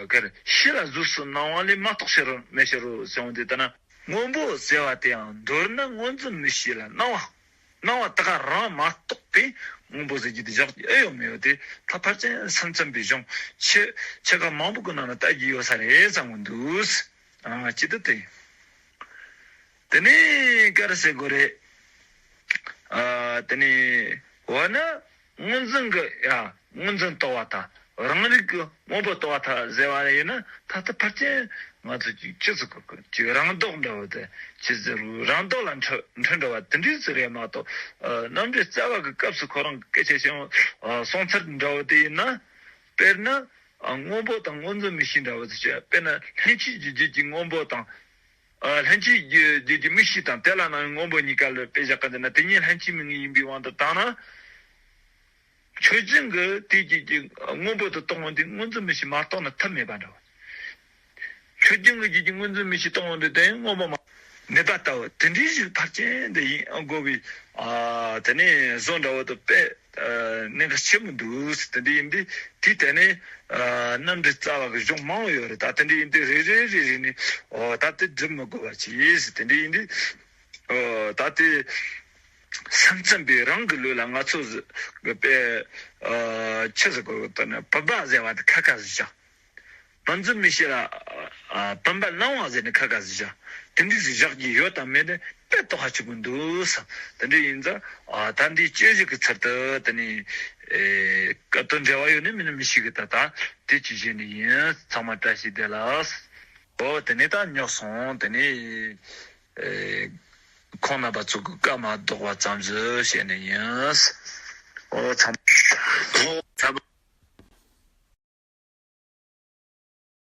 ག་རེ་ཕྱི་ལ་གཟུགས་སུ་སྣང་བ་ལས་མ་གཏོགས་ཕྱི་རུ་མེད་ཕྱི་རུ་ཟེར་འོང་དུས་ད་ན། སྔོན་པོ་ཟེར་བ་དེ་ཡང་མདོར་ན་སྔོ་འཛིན་མིག་ཤེས་ལ་སྣང་བ། སྣང་བ་དེ་ག་རང་མ་གཏོགས་པའི་སྔོན་པོ་ཟེར་རྒྱུ་དེ་བཞག་རྒྱུ་ཨེ་ཡོད་མེད་ཡོད་དེ་ད་ཕལ་ཆེར་སེམས་ཙམ་པའི་གཞུང་ཆེ་ཆེ་ཁག་མང་པོ་གི་ནང་ན་ལྟ་རྒྱུ་ཡོད་ས་རེད་བསམ་གི་འདུག་ཨ་ཅི་ལྟར་དེ། དེ་ནས་ག་རེ་ཟེར་དགོས་རེད། ཨ་དེ་ནས་འོ་ན། སྔོ་འཛིན་གྱི་ཡ་སྔོ་འཛིན་རྟོགས་པ་དང་རང་རིག་གི་སྔོན་པོ་རྟོགས་པ་དང་ཟེར་བ་ཡིན་ན་ད་ལྟ་ཕལ་ཆེར་ང་ཚོ་ཅིག་ཅི་ཟེར་དགོས་ཀྱི་ཅིག་རང་ལྡོག་འདྲ་བོ་དེ་ཅི་ཟེར་རུ་རང་ལྡོག་ལ་འཕྲོད་འཕྲོད་འདྲ་བ་དེ་འདྲའི་ཟེར་ཡ་མ་གཏོགས་རྣམ་འགྲེལ་རྩ་བ་གི་སྐབས་སུ་ཁོ་རང་གི་སྐད་ཆ་བཤད་སོང་ཚར་འདྲ་བོ་དེ་ཡིན་ན། དཔེར་ན་སྔོན་པོ་དང་སྔོ་འཛིན་མིག་ཤེས་འདྲ་བོ་ཟེར་ཆོག་དཔེར་ན་ལྷན་སྐྱེས་རྒྱུ་རྒྱུད་ཀྱི་སྔོན་པོ་དང་། ལྷན་སྐྱེས་རྒྱུད་ཀྱི་མིག་ཤེས་དང་དེ་ལ་ནང་སྔོན་པོ་གཉིས་ཀ་ལ་དཔེ་བཞག་གི་འདུག་ན་དེ་གཉིས་ལྷན་སྐྱེས་མིག་ཡིན་པའི་དབང་དུ་བཏང་ན། ཆོས་ཅན་གྱི་དེ་རྒྱུད་ཀྱི་སྔོན་པོ་དེ་རྟོགས་འོང་དུས་སྔོ་འཛིན་མིག་ཤེས་མ་རྟོགས་ན་ཐབས་མེད་པ་འདྲ་བ། ཆོས་ཅན་གྱི་རྒྱུད་ཀྱི་སྔོ་འཛིན་མིག་ཤེས་རྟོགས་འོང་དུས་དེ་སྔོན་པོ་མ་མེད་པ་ལྟ་བུ་དེ་འདྲའི་ཞིག་ཕར་ཅན་དུ་ཡིན་དགོས་པའི་དེ་ནས་བཟོ་འདྲ་བོ་དེ་དཔེ། གནད་འགག་ཆེན་མོ་འདུག་ཟེར་དེ་འདྲ་ཡིན་དུས་དེའི་ཐད་ནས་རྣམ་འགྲེལ་རྩ་བ་གི་གཞུང་མང་བོ་ཡོད་རེད། ད་དེ་འདྲ་ཡིན་དུས་རེ་རེ་རེ་རེ་ནས་ད་དེ་སྒྲུབ་མི་དགོས་པ་ཅིག་ཟེར་དེ་འདྲ་ཡིན་དུས་ད་དེ་སེམས་ཙམ་པའི་རང་གི་ལུགས་ལ་ང་ཚོ་གི་དཔེ་ཆི་ཟེར་དགོས་ད་ནི་བུམ་པ་ཟེར་བ་དེ་ཁ་ཁ་ཟེར་བྱ། བུམ་འཛིན་མིག་ཤེས་ལ་བུམ་པ་སྣང་བ་ཟེར་ནས་ཁ་ཁ་ཟེར་བྱ། དེ་འདྲ་ཟིག་བཞག་རྒྱུ་ཡོད་དམ་མེད་ནི་དཔེ་རྟོགས་ཁ་ཆུ་གུ་འདུག་བསམ། དེ་འདྲ་ཡིན་ཙང་ད་འདིའི་དཔྱད་གཞི་གི་ཚུལ་དུ་དེ་ནི་སྐབས་དང་འབྲེལ་བ་ཡོད་ནི་མིན་ནི་མི་ཤེས་གི་ད་ད་དེ་ཅི་བྱས་ནི་ཡིན་ཚང་མ་བཀྲ་ཤིས་བདེ་ལེགས། ཨོ་དེ་ནི་ད་ཉོག་སོང་དེ་ནི་ཁོང་རྣམ་པ་ཚོ་གི་བཀའ་མ་ལྡོག་པ་ཙམ་ཞིག་བཤད་ནི་ཡིན། ཨོ་ཚང་མ།